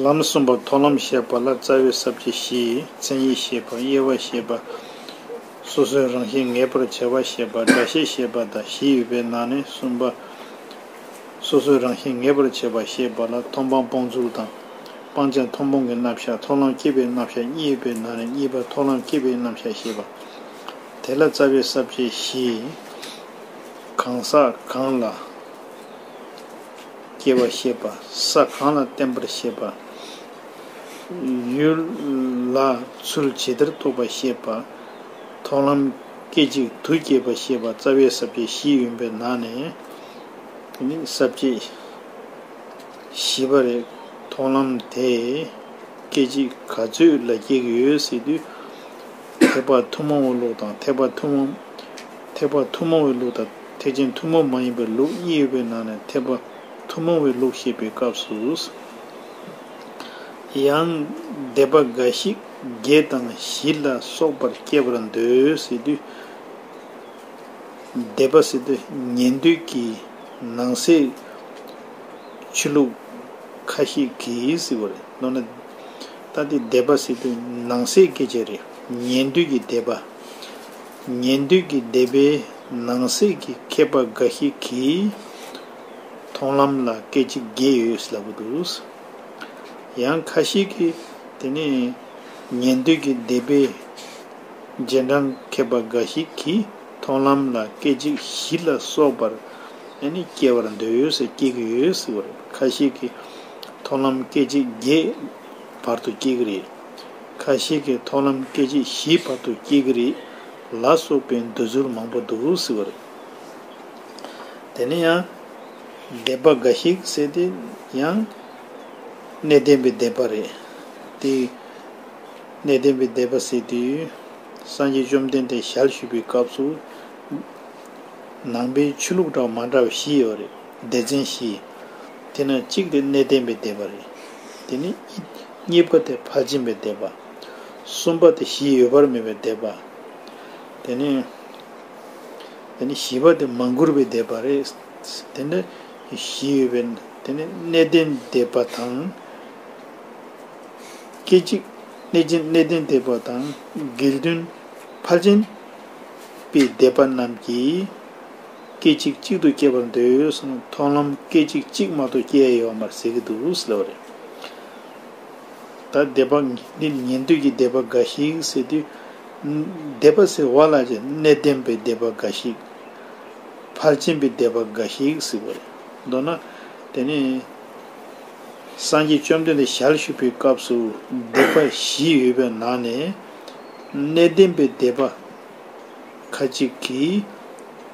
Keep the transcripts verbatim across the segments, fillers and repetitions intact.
ལམ་གསུམ་པ་མཐོང་ལམ་བཤད་པ་ལ་རྩ་བའི་ས་བཅད་བཞི། མཚན་ཉིད་བཤད་པ། དབྱེ་བ་བཤད་པ། སོ་སོའི་རང་བཞིན་ངེས་པར་བྱ་བ་བཤད་པ། སྒྲ་བཤད་བཤད་པ་དང་བཞི་ཡོད་པའི་ནང་ནས་གསུམ་པ། སོ་སོའི་རང་བཞིན་ངེས་པར་བྱ་བ་བཤད་པ་ལ་མཐོང་སྤང་སྤོང་ཚུལ་དང་། སྤང་བྱ་མཐོང་སྤང་གི་རྣམ་གཞག་མཐོང་ལམ་སྐྱེས་པའི་རྣམ་གཞག་གཉིས་ཡོད་པའི་ནང་ནས་གཉིས་པ་མཐོང་ལམ་སྐྱེས་པའི་རྣམ་གཞག་བཤད་པ། དེ་ལ་རྩ་བའི་ས་བཅད་བཞི། གང་ཟག་གང་ལ་སྐྱེ་བ་བཤད་པ། ས་གང་ལ་བརྟེན་པར་བཤད་པ། ཡུལ་ལ་ཚུལ་ཇི་ལྟར་རྟོགས་པ་བཤད་པ། མཐོང་ལམ་སྐད་ཅིག་ཏུ་སྐྱེས་པ་བཤད་པ། རྩ་བའི་ས་བཅད་བཞི་ཡིན་པའི་ནང་ནས་དེ་ནི་ས་བཅད་བཞི་པ་རེད། མཐོང་ལམ་དེ་སྐད་ཅིག་ག་ཚོད་ལ་སྐྱེ་གི་ཡོད་ཟེར་དུས། ཐེག་པ་ཐུན་མོང་བའི་ལུགས་དང་ཐེག་པ་ཐུན་མོང་། ཐེག་པ་ཐུན་མོང་བའི་ལུགས་དང་ཐེག་ཆེན་ཐུན་མོང་མ་ཡིན་པའི་ལུགས་གཉིས་ཡོད་པའི་ནང་ནས་ཐེག་པ་ཐུན་མོང་བའི་ལུགས་བཤད་པའི་སྐབས་སུ། ཡང་སྡེ་པ་འགའ་ཞིག་བརྒྱད་དང་བཞི་ལ་སོགས་པར་སྐྱེ་བར་འདོད་ཟེར་དུས། སྡེ་པ་ཟེར་དུས་ཉན་ཐོས་ཀྱི་ནང་གསེས་ཆོས་ལུགས་ཁ་ཤས་ཀྱིས་ཟེར་བ་རེད། མདོར་ན་ད་དེ་སྡེ་པ་ཟེར་དུས་ནང་གསེས་སྐད་ཆ་རེད། ཉན་ཐོས་ཀྱི་སྡེ་པ། ཉན་ཐོས་ཀྱི་སྡེ་པའི་ནང་གསེས་ཀྱི་མཁས་པ་འགའ་ཞིག་གིས་མཐོང་ལམ་ལ་སྐད་ཅིག་བརྒྱད་ཡོད་ཟེར་ལབ་ཀྱི་འདུག། ཡང་ཁ་ཤས་ཀྱིས་དེ་ནི་ཉན་ཐོས་ཀྱི་སྡེ་པའི་རྗེས་འབྲང་མཁས་པ་འགའ་ཞིག་གིས་མཐོང་ལམ་ལ་སྐད་ཅིག་བཞི་ལ་སོགས་པར་ཨ་ནི་སྐྱེ་བར་འདོད་ཡོད་ཟེར། སྐྱེ་གི་ཡོད་ཟེར་བ་རེད། ཁ་ཤས་ཀྱིས་མཐོང་ལམ་སྐད་ཅིག་བརྒྱད་བར་དུ་སྐྱེ་གི་རེད། ཁ་ཤས་ཀྱིས་མཐོང་ལམ་སྐད་ཅིག་བཞི་བར་དུ་སྐྱེ་གི་རེད་ལ་སོགས་པའི་འདོད་ཚུལ་མང་པོ་འདུག་ཟེར་བ་རེད། དེ་ནས་ཡང་སྡེ་པ་འགའ་ཞིག་ཟེར་ཏེ་ཡང་གནས་བརྟན་པའི་སྡེ་པ་རེད། དེ་གནས་བརྟན་པའི་སྡེ་པ་ཟེར་དུས་སངས་རྒྱས་བཅོམ་ལྡན་འདས་ཞལ་བཞུགས་པའི་སྐབས་སུ་ནང་པའི་ཆོས་ལུགས་འདྲ་བ་མ་འདྲ་བ་བཞི་ཡོད་རེད། སྡེ་ཚན་བཞི། དེ་ནས་གཅིག་དེ་གནས་བརྟན་པའི་སྡེ་པ་རེད། དེ་ནས་གཉིས་པ་དེ་ཕར་ཕྱིན་པའི་སྡེ་པ། གསུམ་པ་དེ་གཞི་ཡོད་པར་མེད་པའི་སྡེ་པ། དེ་ནས་དེ་ནས་བཞི་པ་དེ་མ་གུར་བའི་སྡེ་པ་རེད། དེ་འདྲ་བཞི་ཡོད་པའི་དེ་ནས་གནས་བརྟན་སྡེ་པ་དང་། སྐད་ཅིག་གནས་ཅན་གནས་བརྟན་སྡེ་པ་དང་དགེ་འདུན་ཕར་ཕྱིན་པའི་སྡེ་པ་རྣམས་ཀྱིས་སྐད་ཅིག་གཅིག་ཏུ་སྐྱེ་བར་འདོད་གསུངས། མཐོང་ལམ་སྐད་ཅིག་གཅིག་མ་གཏོགས་སྐྱེ་ཡ་ཡོད་མ་རེད་ཟེར་གྱི་འདུག་ཟེར་བ་རེད། ད་སྡེ་པ་འདི་ཉན་ཐོས་ཀྱི་སྡེ་པ་འགའ་ཞིག་ཟེར་དུས། སྡེ་པ་ཟེར་བ་ལ་ཅིག་གནས་བརྟན་པའི་སྡེ་པ་འགའ་ཞིག། ཕར་ཕྱིན་པའི་སྡེ་པ་འགའ་ཞིག་ཟེར་བ་རེད། མདོར་ན་དེ་ནི་སངས་རྒྱས་བཅོམ་ལྡན་འདས་ཞལ་བཞུགས་པའི་སྐབས་སུ་སྡེ་པ་བཞི་ཡོད་པའི་ནང་ནས་གནས་བརྟན་པའི་སྡེ་པ་ཁ་ཅིག་གིས་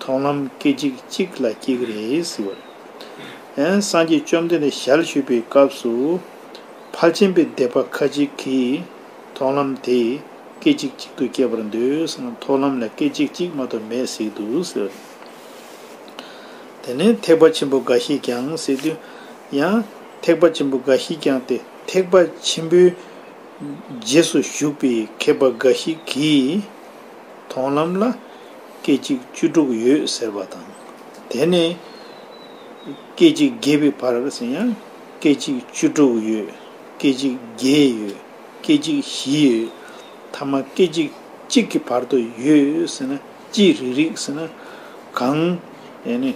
མཐོང་ལམ་སྐད་ཅིག་གཅིག་ལ་སྐྱེ་གི་རེད་ཟེར་བ་རེད། ཡང་སངས་རྒྱས་བཅོམ་ལྡན་འདས་ཞལ་བཞུགས་པའི་སྐབས་སུ་ཕར་ཕྱིན་པའི་སྡེ་པ་ཁ་ཅིག་གིས་མཐོང་ལམ་དེ་སྐད་ཅིག་གཅིག་ཏུ་སྐྱེ་བར་འདོད་ཟེར་ན། མཐོང་ལམ་ལ་སྐད་ཅིག་གཅིག་མ་གཏོགས་མེད་ཟེར་འདུག་ཟེར། དེ་ནས་ཐེག་པ་ཆེན་པོ་འགའ་ཞིག་ཀྱང་ཟེར་དུས། ཡང་ཐེག་པ་ཆེན་པོ་འགའ་ཞིག་ཀྱང་སྟེ། ཐེག་པ་ཆེན་པོའི་རྗེས་སུ་ཞུགས་པའི་མཁས་པ་འགའ་ཞིག་གིས་མཐོང་ལམ་ལ་སྐད་ཅིག་བཅུ་དྲུག་ཡོད་ཟེར་བ་དང་། དེ་ནས་སྐད་ཅིག་བརྒྱད་པའི་བར་ཟེར་ཡང་སྐད་ཅིག་བཅུ་དྲུག་ཡོད། སྐད་ཅིག་བརྒྱད་ཡོད། སྐད་ཅིག་བཞི་ཡོད། ཐ་མ་སྐད་ཅིག་གཅིག་གི་བར་དུ་ཡོད་ཟེར་ན། ཅི་རིགས་རིགས་ཟེར་ན། གང་ཡང་ནི་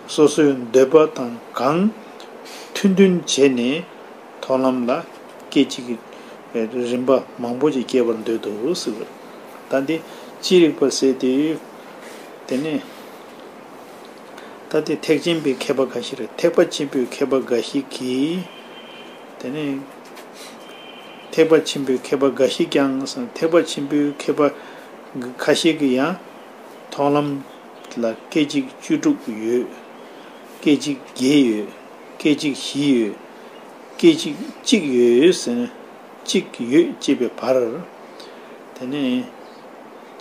སོ་སོའི་འདོད་པ་དང་གང་མཐུན་མཐུན་བྱས་ནས་མཐོང་ལམ་ལ་སྐད་ཅིག་གི་རིམ་པ་མང་པོ་ཅིག་སྐྱེ་བར་འདོད་དོ་ཟེར་བ། ད་འདི་ཅི་རིགས་པ་ཟེར་དེ། དེ་ནས་ད་དེ་ཐེག་ཆེན་པའི་མཁས་པ་འགའ་ཞིག་རེད། ཐེག་པ་ཆེན་པོའི་མཁས་པ་འགའ་ཞིག་གིས། དེ་ནས་ཐེག་པ་ཆེན་པོའི་མཁས་པ་འགའ་ཞིག་ཀྱང་ཟེར། ཐེག་པ་ཆེན་པོའི་མཁས་པ་ཁ་ཤས་ཀྱིས་ཡང་མཐོང་ལམ་ལ་སྐད་ཅིག་བཅུ་དྲུག་ཡོད། སྐད་ཅིག་བརྒྱད་ཡོད། སྐད་ཅིག་བཞི་ཡོད། སྐད་ཅིག་གཅིག་ཡོད་ཟེར་ན། གཅིག་ཡོད་ཅེས་པའི་བར། དེ་ནས་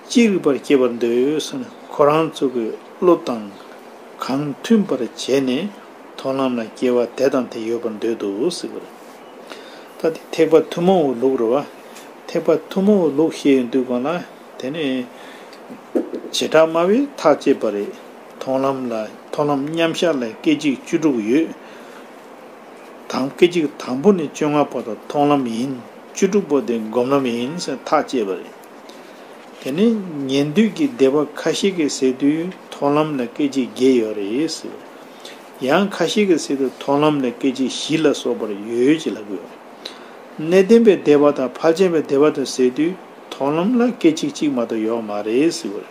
ཅི་རིགས་པར་སྐྱེ་བར་འདོད་ཟེར་ན། ཁོ་རང་ཚོ་གི་བློ་དང་གང་མཐུན་པར་བྱས་ནས་མཐོང་ལམ་ལ་སྐྱེ་བ་དེ་དང་དེ་ཡོད་པར་འདོད་དོ་ཟེར་བ་རེད། ད་དེ་ཐེག་པ་ཐུན་མོང་བའི་ལུགས་རེད་བ། ཐེག་པ་ཐུན་མོང་བའི་ལུགས་བཤད་ཡོང་དུས་སྒང་ལ། དེ་ནས་བྱེ་བྲག་སྨྲ་བས་ཐག་བཅད་པ་རེད། མཐོང་ལམ་ལ། མཐོང་ལམ་མཉམ་གཞག་ལ་སྐད་ཅིག་བཅུ་དྲུག་ཡོད། དང་སྐད་ཅིག་དང་པོ་ནས་བཅོ་ལྔ་བར་དུ་མཐོང་ལམ་ཡིན། བཅུ་དྲུག་པོ་དེ་སྒོམ་ལམ་ཡིན་ཟེར་ཐག་བཅད་པ་རེད། དེ་ནས་ཉན་ཐོས་ཀྱི་སྡེ་པ་ཁ་ཤས་ཀྱིས་ཟེར་དུས་མཐོང་ལམ་ལ་སྐད་ཅིག་བརྒྱད་ཡོད་རེད་ཟེར། ཡང་ཁ་ཤས་ཀྱིས་ཟེར་དུས་མཐོང་ལམ་ལ་སྐད་ཅིག་བཞི་ལ་སོགས་པར་ཡོད་ཅེས་ལབ་ཀྱི་ཡོད་རེད། གནས་བརྟན་པའི་སྡེ་པ་དང་ཕར་ཕྱིན་པའི་སྡེ་པ་དང་ཟེར་དུས་མཐོང་ལམ་ལ་སྐད་ཅིག་གཅིག་མ་གཏོགས་ཡོད་མ་རེད་ཟེར་བ་རེད།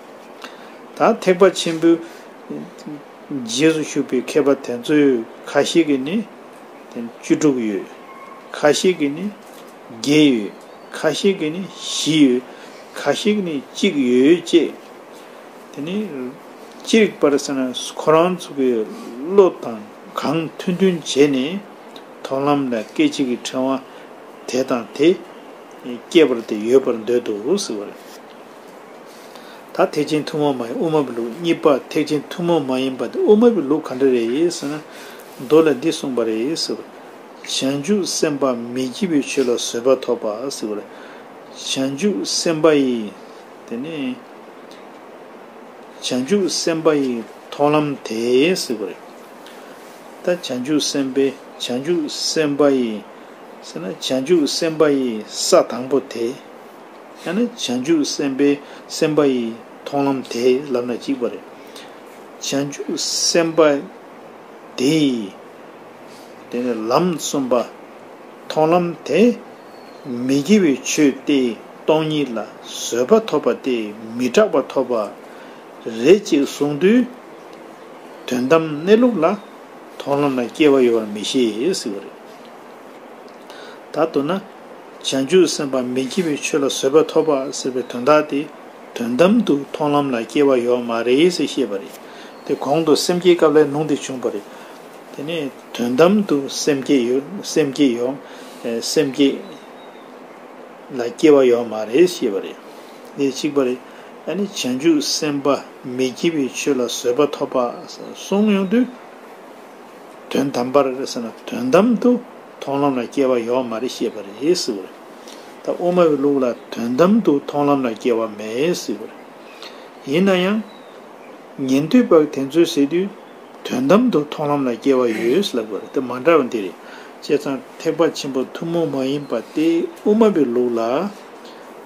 ད་ཐེག་པ་ཆེན་པོའི་རྗེས་སུ་ཞུགས་པའི་མཁས་པ་དེ་ཚོས་ཁ་ཤས་ཀྱིས་ནི་བཅུ་དྲུག་ཡོད། ཁ་ཤས་ཀྱིས་ནི་བརྒྱད་ཡོད། ཁ་ཤས་ཀྱིས་ནི་བཞི་ཡོད། ཁ་ཤས་ཀྱིས་ནི་གཅིག་ཡོད་ཅེས། དེ་ནི་ཅི་རིགས་པར་ཟེར་ན་ཁོ་རང་ཚོ་གི་བློ་དང་གང་མཐུན་མཐུན་བྱས་ནས་མཐོང་ལམ་ལ་སྐད་ཅིག་གི་ཕྲེང་བ་དེ་དང་དེ་སྐྱེད་པར་དེ་ཡོད་པར་འདོད་དོ་ཟེར་བ་རེད། ད་ཐེག་ཆེན་ཐུན་མོང་མ་ཡིན་དབུ་མ་པའི་ལུགས། གཉིས་པ་ཐེག་ཆེན་ཐུན་མོང་མ་ཡིན་པ་དེ་དབུ་མ་པའི་ལུགས་ག་འདྲ་རེད་ཟེར་ན། མདོ་ལ་འདི་གསུངས་པ་རེད་ཟེར་བ། བྱང་ཆུབ་སེམས་དཔའ་མི་སྐྱེ་བའི་ཆོས་ལ་བཟོད་པ་ཐོབ་པ་ཟེར་བ་རེད། བྱང་ཆུབ་སེམས་དཔའ་ཡི། དེ་ནས་བྱང་ཆུབ་སེམས་དཔའ་ཡི་མཐོང་ལམ་དེ་ཟེར་བ་རེད། ད་བྱང་ཆུབ་སེམས་དཔའི་བྱང་ཆུབ་སེམས་དཔའ་ཡི་ཟེར་ན་བྱང་ཆུབ་སེམས་དཔའ་ཡི་ས་དང་པོ་དེ། ཡང་ན་བྱང་ཆུབ་སེམས་དཔའི་སེམས་དཔའ་ཡི་མཐོང་ལམ་དེ་ལབ་ན་གཅིག་པ་རེད། བྱང་ཆུབ་སེམས་དཔའ་དེ་ཡི་དེ་ནས་ལམ་གསུམ་པ། མཐོང་ལམ་དེ་མི་སྐྱེ་བའི་ཆོས་ཏེ་སྟོང་ཉིད་ལ་བཟོད་པ་ཐོབ་པ་སྟེ་མི་སྐྲག་པ་ཐོབ་པ་རེད་ཅེས་གསུངས་དུས། དོན་དམ་གནས་ལུགས་ལ་མཐོང་ལམ་ལ་སྐྱེ་བ་ཡོད་པར་མི་ཤེས་ཟེར་བ་རེད། ད་མདོར་ན། བྱང་ཆུབ་སེམས་དཔའ་མི་སྐྱེ་བའི་ཆོས་ལ་བཟོད་པ་ཐོབ་པ་ཟེར་བའི་དོན་དག་དེ་དོན་དམ་དུ་མཐོང་ལམ་ལ་སྐྱེ་བ་ཡོད་མ་རེད་ཟེར་བཤད་པ་རེད། དེ་གོང་དུ་སེམས་བསྐྱེད་སྐབས་ལ་ལུང་དེ་བྱུང་བ་རེད། དེ་ནས་དོན་དམ་དུ་སེམས་བསྐྱེད་ཡོད། སེམས་བསྐྱེད་ཡོད། ཨེ། སེམས་བསྐྱེད་ལ་སྐྱེ་བ་ཡོད་མ་རེད་ཞེས་པ་རེད། འདི་གཅིག་པ་རེད། ཨ་ནི་བྱང་ཆུབ་སེམས་དཔའ་མི་སྐྱེ་བའི་ཆོས་ལ་བཟོད་པ་ཐོབ་པ་གསུངས་ཡོང་དུས། དོན་དམ་པར་ཟེར་ན་དོན་དམ་དུ་མཐོང་ལམ་ལ་སྐྱེ་བ་ཡོད་མ་རེད་ཞེས་པ་རེད་ཟེར་བ་རེད། ད་དབུ་མ་པའི་ལུགས་ལ་དོན་དམ་དུ་མཐོང་ལམ་ལ་སྐྱེ་བ་མེད་ཟེར་བ་རེད། ཡིན་ན་ཡང་། ཉན་ཐོས་པ་དེ་ཚོས་ཟེར་དུས། དོན་དམ་དུ་མཐོང་ལམ་ལ་སྐྱེ་བ་ཡོད་ལབ་པ་རེད། དེ་མ་འདྲ་བ་འདི་རེད། བྱས་ཙང་ཐེག་པ་ཆེན་པོ་ཐུན་མོང་མ་ཡིན་པ་སྟེ་དབུ་མ་པའི་ལུགས་ལ།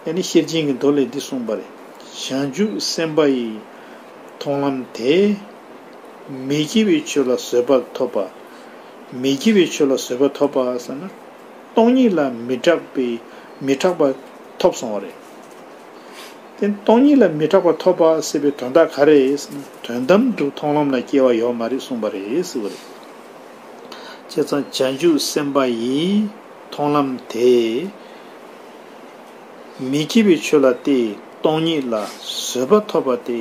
ཡང་ན་ཤེར་ཕྱིན་གྱི་མདོ་ལས་འདི་གསུངས་པ་རེད། བྱང་ཆུབ་སེམས་དཔའ་ཡི་མཐོང་ལམ་དེ། མི་སྐྱེ་བའི་ཆོས་ལ་བཟོད་པ་ཐོབ་པ། མི་སྐྱེ་བའི་ཆོས་ལ་བཟོད་པ་ཐོབ་པ་ཟེར་ན། སྟོང་ཉིད་ལ་མི་སྐྲག་པའི་མི་སྐྲག་པ་ཐོབ་སོང་བ་རེད། དེ་སྟོང་ཉིད་ལ་མི་སྐྲག་པ་ཐོབ་པ་ཟེར་བའི་དོན་དག་ག་རེ་རེད་ཟེར་ན། དོན་དམ་དུ་མཐོང་ལམ་ལ་སྐྱེ་བ་ཡོད་མ་རེད་གསུངས་པ་རེད་ཟེར་བ་རེད། བྱས་ཙང་བྱང་ཆུབ་སེམས་དཔའ་ཡི་མཐོང་ལམ་དེ། མི་སྐྱེ་བའི་ཆོས་ལ་སྟེ་སྟོང་ཉིད་ལ་བཟོད་པ་ཐོབ་པ་དེ་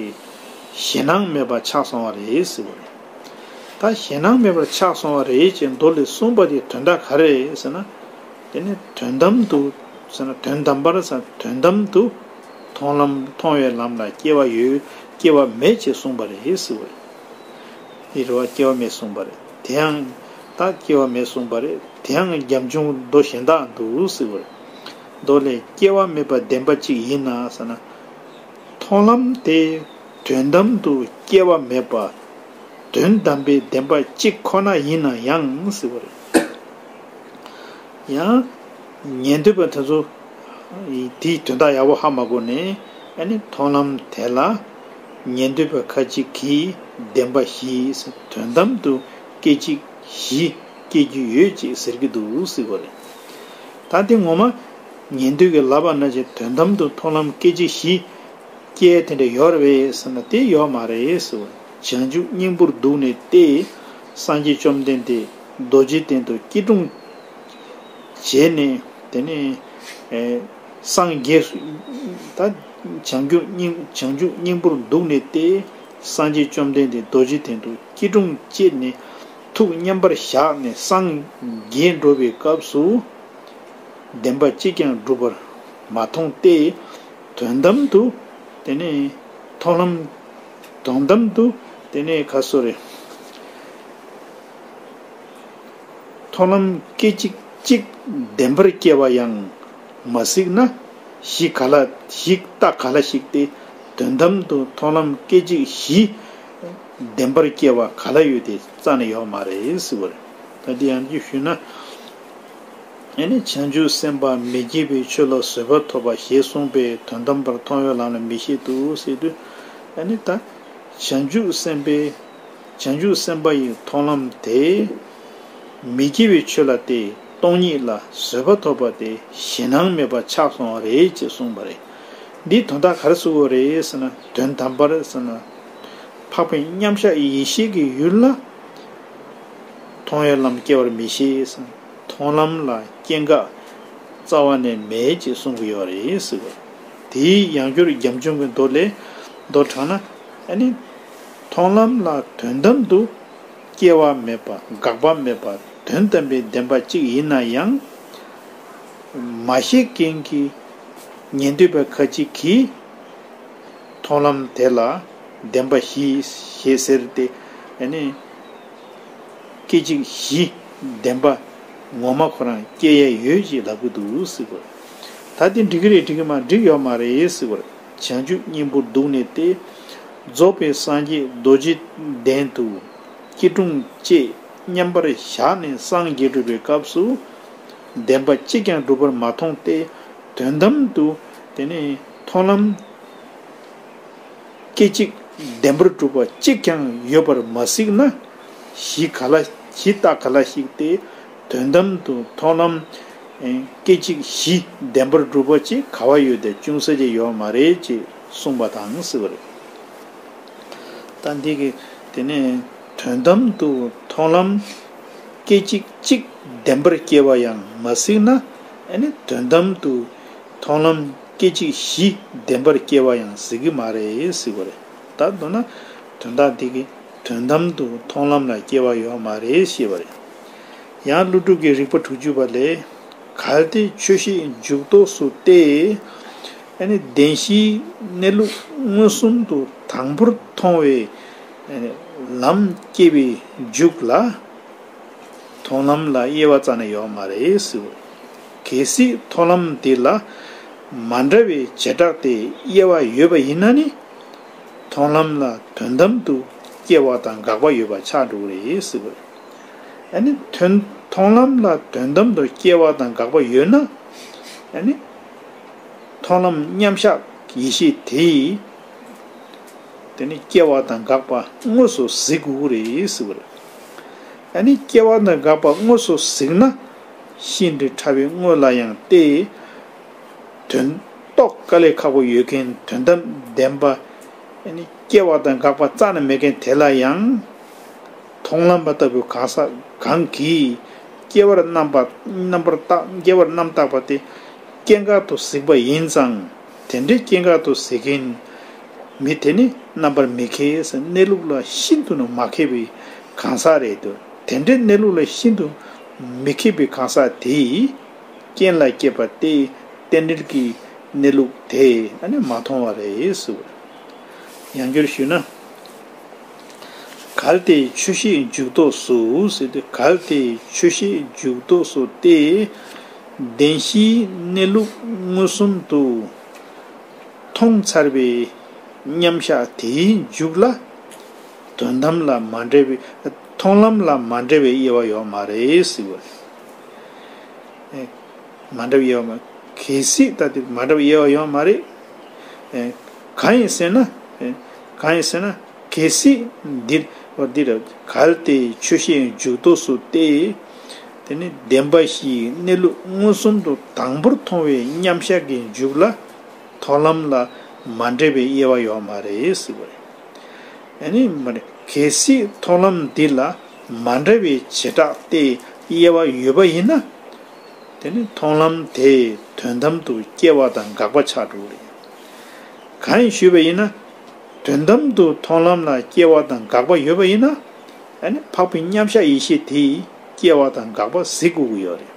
ཞེད་སྣང་མེད་པ་ཆགས་སོང་བ་རེད་ཟེར་བ་རེད། ད་ཞེད་སྣང་མེད་པར་ཆགས་སོང་བ་རེད་ཅེས་མདོ་ལས་གསུངས་པ་དེ་དོན་དག་ག་རེ་རེད་ཟེར་ན། དེ་ནི་དོན་དམ་དུ་ཟེར་ན་དོན་དམ་པར་ཟེར་ན་དོན་དམ་དུ་མཐོང་ལམ་མཐོང་བའི་ལམ་ལ་སྐྱེ་བ་ཡོད་སྐྱེ་བ་མེད་ཅེས་གསུངས་པ་རེད་ཟེར་བ་རེད། དེ་རེད་བ། སྐྱེ་བ་མེད་གསུངས་པ་རེད། དེ་ཡང་ད་སྐྱེ་བ་མེད་གསུངས་པ་རེད། དེ་ཡང་རྒྱབ་ལྗོངས་མདོ་གཞན་དག་འདུག་ཟེར་བ་རེད། མདོ་ལས་སྐྱེ་བ་མེད་པ་བདེན་པ་གཅིག་ཡིན་ན་ཟེར་ན། མཐོང་ལམ་དེ་དོན་དམ་དུ་སྐྱེ་བ་མེད་པ། དོན་དམ་པའི་བདེན་པ་གཅིག་ཁོ་ན་ཡིན་ན་ཡང་ཟེར་བ་རེད། ཡང་། ཉན་ཐོས་པ་དེ་ཚོ་དེའི་དོན་དག་ཡག་པོ་ཧ་མ་གོ་ནས། ཨ་ནི་མཐོང་ལམ་དེ་ལ་ཉན་ཐོས་པ་ཁ་ཅིག་གིས་བདེན་པ་བཞི་ཟེར། དོན་དམ་དུ་སྐད་ཅིག་བཞི་སྐྱེ་རྒྱུ་ཡོད་ཅེས་ཟེར་གྱི་འདུག་ཟེར་བ་རེད། ད་དེ་ངོ་མ་ཉན་ཐོས་ཀྱིས་ལབ་པ་ན་ཅིག་དོན་དམ་དུ་མཐོང་ལམ་སྐད་ཅིག་བཞི་སྐྱེ་དེ་འདྲ་ཡོད་རེད་པས་ཟེར་ན། དེ་ཡོད་མ་རེད་ཟེར་བ། བྱང་ཆུབ་སྙིང་པོར་འདུག་ནས་ཏེ། སངས་རྒྱས་བཅོམ་ལྡན་འདས་རྡོ་རྗེ་གདན་དུ་སྐྱིལ་ཀྲུང་བྱས་ནས། དེ་ནས་ཨེ་སངས་རྒྱས་སུ། ད་བྱང་ཆུབ་སྙིང་བྱང་ཆུབ་སྙིང་པོར་འདུག་ནས་ཏེ། སངས་རྒྱས་བཅོམ་ལྡན་འདས་རྡོ་རྗེ་གདན་དུ་སྐྱིལ་ཀྲུང་བཅས་ནས་ཐུགས་མཉམ་པར་བཞག་ནས་སངས་རྒྱས་འགྲོ་བའི་སྐབས་སུ། བདེན་པ་གཅིག་ཀྱང་གྲུབ་པར་མ་མཐོང་སྟེ། དོན་དམ་དུ་དེ་ནས་མཐོང་ལམ། དོན་དམ་དུ་དེ་ནས་ག་སོ་རེད། མཐོང་ལམ་སྐད་ཅིག་གཅིག་བདེན་པར་སྐྱེ་བ་ཡང་མ་གཟིགས་ན། གཞི་ག་ལ་གཞི་རྟགས་ག་ལ་ཞིག་སྟེ། དོན་དམ་དུ་མཐོང་ལམ་སྐད་ཅིག་བཞི་བདེན་པར་སྐྱེ་བ་ག་ལ་ཡོད་དེ་རྩ་ནས་ཡོད་མ་རེད་ཟེར་བ་རེད། ད་འདི་ཡང་ཅིག་ཞུས་ན། ཨ་ནི་བྱང་ཆུབ་སེམས་དཔའ་མི་སྐྱེ་བའི་ཆོས་ལ་བཟོད་པ་ཐོབ་པ་ཞེས་གསུངས་པའི་དོན་དམ་པར་མཐོང་བའི་ལམ་ལ་མི་བཞེད་དོ་ཟེར་དུས། ཨ་ནི་ད་བྱང་ཆུབ་སེམས་དཔའི་བྱང་ཆུབ་སེམས་དཔའ་ཡི་མཐོང་ལམ་དེ། མི་སྐྱེ་བའི་ཆོས་ལ་སྟེ་སྟོང་ཉིད་ལ་བཟོད་པ་ཐོབ་པ་དེ་ཞེད་སྣང་མེད་པ་ཆགས་སོང་བ་རེད་ཅེས་གསུངས་པ་རེད། འདིའི་དོན་དག་ག་རེ་གསུངས་པ་རེད་ཟེར་ན། དོན་དམ་པར་ཟེར་ན། འཕགས་པའི་མཉམ་གཞག་ཡེ་ཤེས་ཀྱི་ཡུལ་ལ་མཐོང་བའི་ལམ་སྐྱེ་བར་མི་བྱེད་ཟེར་ན། མཐོང་ལམ་ལ་སྐྱེ་འགག་རྩ་བ་ནས་མེད་ཅེས་གསུང་གི་ཡོད་རེད་ཟེར་བ། དེའི་ཡང་སྒྱུར་རྒྱབ་ལྗོངས་ཀྱི་མདོ་ལས། མདོར་དྲངས་ན། ཨ་ནི། མཐོང་ལམ་ལ་དོན་དམ་དུ་སྐྱེ་བ་མེད་པ་འགག་པ་མེད་པ་དོན་དམ་པའི་བདེན་པ་གཅིག་ཡིན་ན་ཡང་། མ་ཤེས་མཁན་གྱི་ཉན་ཐོས་པ་ཁ་ཅིག་གིས། མཐོང་ལམ་དེ་ལ་བདེན་པ་བཞི་ཞེས་ཟེར་ཏེ། ཨ་ནི། སྐད་ཅིག་བཞི་བདེན་པ་ངོ་མ་ཁོ་རང་སྐྱེ་ཡ་ཡོད་ཅེས་ལབ་ཀྱི་འདུག་ཟེར་བ། ད་དེ་འགྲིག་གི་རེད་འགྲིག་གི་མ་འགྲིག་ཡོད་མ་རེད་ཟེར་བ། བྱང་ཆུབ་སྙིང་པོར་འདུག་ནས་ཏེ། རྫོགས་པའི་སངས་རྒྱས་རྡོ་རྗེ་གདན་དུ་སྐྱིལ་ཀྲུང་བཅས་མཉམ་པར་བཞག་ནས་སངས་རྒྱས་སྒྲུབ་པའི་སྐབས་སུ། བདེན་པ་གཅིག་ཀྱང་གྲུབ་པར་མ་མཐོང་སྟེ། དོན་དམ་དུ་དེ་ནས་མཐོང་ལམ། སྐད་ཅིག་བདེན་པར་གྲུབ་པ་གཅིག་ཀྱང་ཡོད་པར་མ་གཟིགས་ན། གཞི་ག་ལ་གཞི་རྟགས་ག་ལ་ཞིག་སྟེ། དོན་དམ་དུ་མཐོང་ལམ། ཨེ། སྐད་ཅིག་གཞི་བདེན་པར་གྲུབ་པ་ཅིག་ག་བ་ཡོད་དེ་ཅུང་ཟད་ཅིག་ཡོད་མ་རེད་ཅེས་གསུངས་པ་དང་ཟེར་བ་རེད། ད་འདི་གི་དེ་ནས་དོན་དམ་དུ་མཐོང་ལམ། སྐད་ཅིག་གཅིག་བདེན་པར་སྐྱེ་བ་ཡང་མ་གཟིགས་ན། ཨ་ནི་དོན་དམ་དུ་མཐོང་ལམ། སྐད་ཅིག་བཞི་བདེན་པར་སྐྱེ་བ་ཡང་གཟིགས་ཀྱི་མ་རེད་ཟེར་བ་རེད། ད་མདོར་ན་དོན་དག་འདི་གི་དོན་དམ་དུ་མཐོང་ལམ་ལ་སྐྱེ་བ་ཡོད་མ་རེད་ཞེས་པ་རེད། ཡང་ཀླུ་སྒྲུབ་ཀྱི་རིགས་པ་དྲུག་ཅུ་པ་ལས། གལ་ཏེ་ཆོས་ཤེས་འཇུག་ལྡོག་སུ་སྟེ། ཨ་ནི་བདེན་བཞིའི་གནས་ལུགས་མངོན་སུམ་དུ་དང་པོར་མཐོང་བའི་ལམ་སྐྱེ་བའི་མཇུག་ལ། མཐོང་ལམ་ལ་དབྱེ་བ་རྩ་ནས་ཡོད་མ་རེད་ཟེར། གལ་སྲིད་མཐོང་ལམ་འདི་ལ་མ་འདྲ་བའི་བྱེ་བྲག་སྟེ་དབྱེ་བ་ཡོད་པ་ཡིན་ན་ནི། མཐོང་ལམ་ལ་དོན་དམ་དུ་སྐྱེ་བ་དང་འགག་པ་ཡོད་པ་ཆགས་འགྲོ་གི་རེད་ཟེར། ཨ་ནི་དོན་མཐོང་ལམ་ལ་དོན་དམ་དུ་སྐྱེ་བ་དང་འགག་པ་ཡོད་ན། ཨ་ནི་མཐོང་ལམ་མཉམ་གཞག་ཡེ་ཤེས་དེས། དེ་ནི་སྐྱེ་བ་དང་འགག་པ་དངོས་སུ་གཟིགས་དགོས་ཀྱི་རེད་ཟེར་བ་རེད། ཨ་ནི་སྐྱེ་བ་དང་འགག་པ་དངོས་སུ་གཟིགས་ན། ཤིན་ཏུ་ཕྲ་བའི་དངོས་ལ་ཡང་སྟེ། དོན་རྟོགས་དཀའ་ལས་ཁག་པོ་ཡོད་མཁན་དོན་དམ་བདེན་པ། ཨ་ནི་སྐྱེ་བ་དང་འགག་པ་རྩ་ནས་མེད་མཁན་དེ་ལ་ཡང་། མཐོང་ལམ་པ་ལྟ་བུ་གང་ཟག་གང་གིས་སྐྱེ་བར་རྣམ་པ་རྣམ་པར་བརྟག་སྐྱེ་བར་རྣམ་བརྟག་པ་སྟེ་སྐྱེ་འགག་ཏུ་གཟིགས་པ་ཡིན་ཙང་། དེ་འདྲའི་སྐྱེ་འགག་ཏུ་གཟིགས་མཁན་མི་དེ་ནི་རྣམ་པར་མི་མཁས་ཟེར། གནས་ལུགས་ལ་ཤིན་ཏུ་ནས་མ་མཁས་པའི་གང་ཟག་རེད་འདུག་དེ་འདྲའི་གནས་ལུགས་ལ་ཤིན་ཏུ་མི་མཁས་པའི་གང་ཟག་དེས་རྐྱེན་ལ་སྐྱེས་པ་སྟེ་རྟེན་འབྲེལ་གྱི་གནས་ལུགས་དེ་ཨ་ནི་མ་མཐོང་བ་རེད་ཟེར། ཡང་བསྐྱར་ཞུས་ན། གལ་ཏེ་ཆོས་ཤེས་འཇུག་ལྡོག་སུ་ཟེར་ཏེ། གལ་ཏེ་ཆོས་ཤེས་འཇུག་ལྡོག་སུ་སྟེ། བདེན་བཞིའི་གནས་ལུགས་མངོན་སུམ་དུ་མཐོང་ཚར་བའི་མཉམ་གཞག་དེའི་མཇུག་ལ། དོན་དམ་ལ་མ་འདྲ་བའི་མཐོང་ལམ་ལ་མ་འདྲ་བའི་དབྱེ་བ་ཡོད་མ་རེད་ཟེར་བ། མ་འདྲ་བའི་དབྱེ་བ་མ། གལ་སྲིད་ད་དེ་མ་འདྲ་བའི་དབྱེ་བ་ཡོད་མ་རེད། གང་ཡིན་ཟེར་ན། གང་ཡིན་ཟེར་ན། གལ་སྲིད་འདིར་འོ་འདིར་གལ་ཏེ་ཆོས་ཤེས་འཇུག་ལྡོག་སུ་སྟེ། དེ་ནི་བདེན་པ་བཞིའི་གནས་ལུགས་མངོན་སུམ་དུ་དང་པོར་མཐོང་བའི་མཉམ་གཞག་གི་མཇུག་ལ། མཐོང་ལམ་ལ་མ་འདྲ་བའི་དབྱེ་བ་ཡོད་མ་རེད་ཟེར་བ་རེད། ཨ་ནི་མ་རེད། གལ་སྲིད་མཐོང་ལམ་འདི་ལ་མ་འདྲ་བའི་བྱེ་བྲག་སྟེ་དབྱེ་བ་ཡོད་པ་ཡིན་ན། དེ་ནི་མཐོང་ལམ་དེ་དོན་དམ་དུ་སྐྱེ་བ་དང་འགག་པ་ཆགས་འགྲོ་གི་རེད། གང་ཡིན་ཞུས་པ་ཡིན་ན། དོན་དམ་དུ་མཐོང་ལམ་ལ་སྐྱེ་བ་དང་འགག་པ་ཡོད་པ་ཡིན་ན། ཨ་ནི་འཕགས་པའི་མཉམ་གཞག་ཡེ་ཤེས་དེས་སྐྱེ་བ་དང་འགག་པ་གཟིགས་དགོས་ཀྱི་ཡོད་རེད།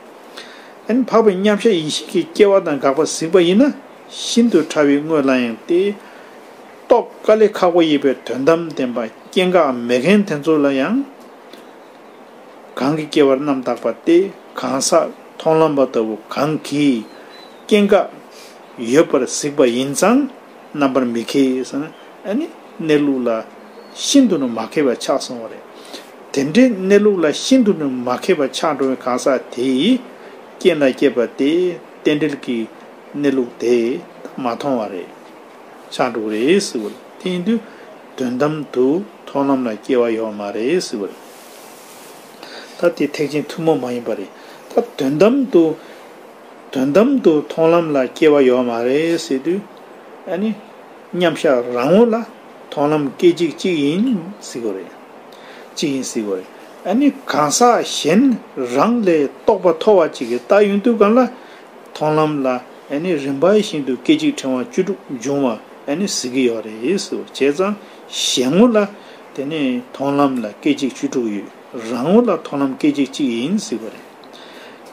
ཨ་ནི་འཕགས་པའི་མཉམ་གཞག་ཡེ་ཤེས་ཀྱིས་སྐྱེ་བ་དང་འགག་པ་གཟིགས་པ་ཡིན་ན། ཤིན་ཏུ་ཕྲ་བའི་དངོས་ལ་ཡང་སྟེ། རྟོགས་དཀའ་ལས་ཁག་པོ་ཡིན་པའི་དོན་དམ་བདེན་པ་སྐྱེ་འགག་མེད་མཁན་དེ་ཚོ་ལ་ཡང་། གང་གིས་སྐྱེ་བར་རྣམ་བརྟགས་པ་སྟེ་གང་ཟག་མཐོང་ལམ་པ་ལྟ་བུ་གང་གིས་སྐྱེ་འགག་ཡོད་པར་གཟིགས་པ་ཡིན་ཙང་རྣམ་པར་མི་མཁས་ཟེར་ན། ཨ་ནི་གནས་ལུགས་ལ་ཤིན་ཏུ་ནས་མ་མཁས་པ་ཆགས་སོང་བ་རེད། དེ་འདྲའི་གནས་ལུགས་ལ་ཤིན་ཏུ་ནས་མ་མཁས་པ་ཆགས་འགྲོ་བའི་གང་ཟག་དེས། རྐྱེན་ལ་སྐྱེས་པ་དེ་རྟེན་འབྲེལ་གྱི་གནས་ལུགས་དེ་མ་མཐོང་བ་རེད། ཆགས་འགྲོ་གི་རེད་ཟེར་བ་རེད། དེ་ཡིན་དུས་དོན་དམ་དུ་མཐོང་ལམ་ལ་སྐྱེ་བ་ཡོད་མ་རེད་ཟེར་བ་རེད། ད་དེ་ཐེག་ཆེན་ཐུན་མོང་མ་ཡིན་པ་རེད། ད་དོན་དམ་དུ་དོན་དམ་དུ་མཐོང་ལམ་ལ་སྐྱེ་བ་ཡོད་མ་རེད་ཟེར་དུས། ཨ་ནི་མཉམ་བཞག་རང་ངོ་ལ་མཐོང་ལམ་སྐད་ཅིག་གཅིག་ཡིན་ཟེར་གྱི་རེད། གཅིག་ཡིན་ཟེར་གྱི་རེད། ཨ་ནི་གང་ཟག་གཞན་རང་ལས་རྟོགས་པ་མཐོ་བ་ཅིག་གིས་བལྟ་ཡོང་དུས་གང་ལ། མཐོང་ལམ་ལ་ཨ་ནི་རིམ་པ་བཞིན་དུ་སྐད་ཅིག་ཕྲེང་བ་བཅུ་དྲུག་འབྱུང་བ་ཨ་ནི་ཟེར་གྱི་ཡོད་རེད་ཟེར། བྱས་ཙང་གཞན་ངོ་ལ་དེ་ནི་མཐོང་ལམ་ལ་སྐད་ཅིག་བཅུ་དྲུག་ཡོད། རང་ངོ་ལ་མཐོང་ལམ་སྐད་ཅིག་གཅིག་ཡིན་ཟེར་གྱི་རེད།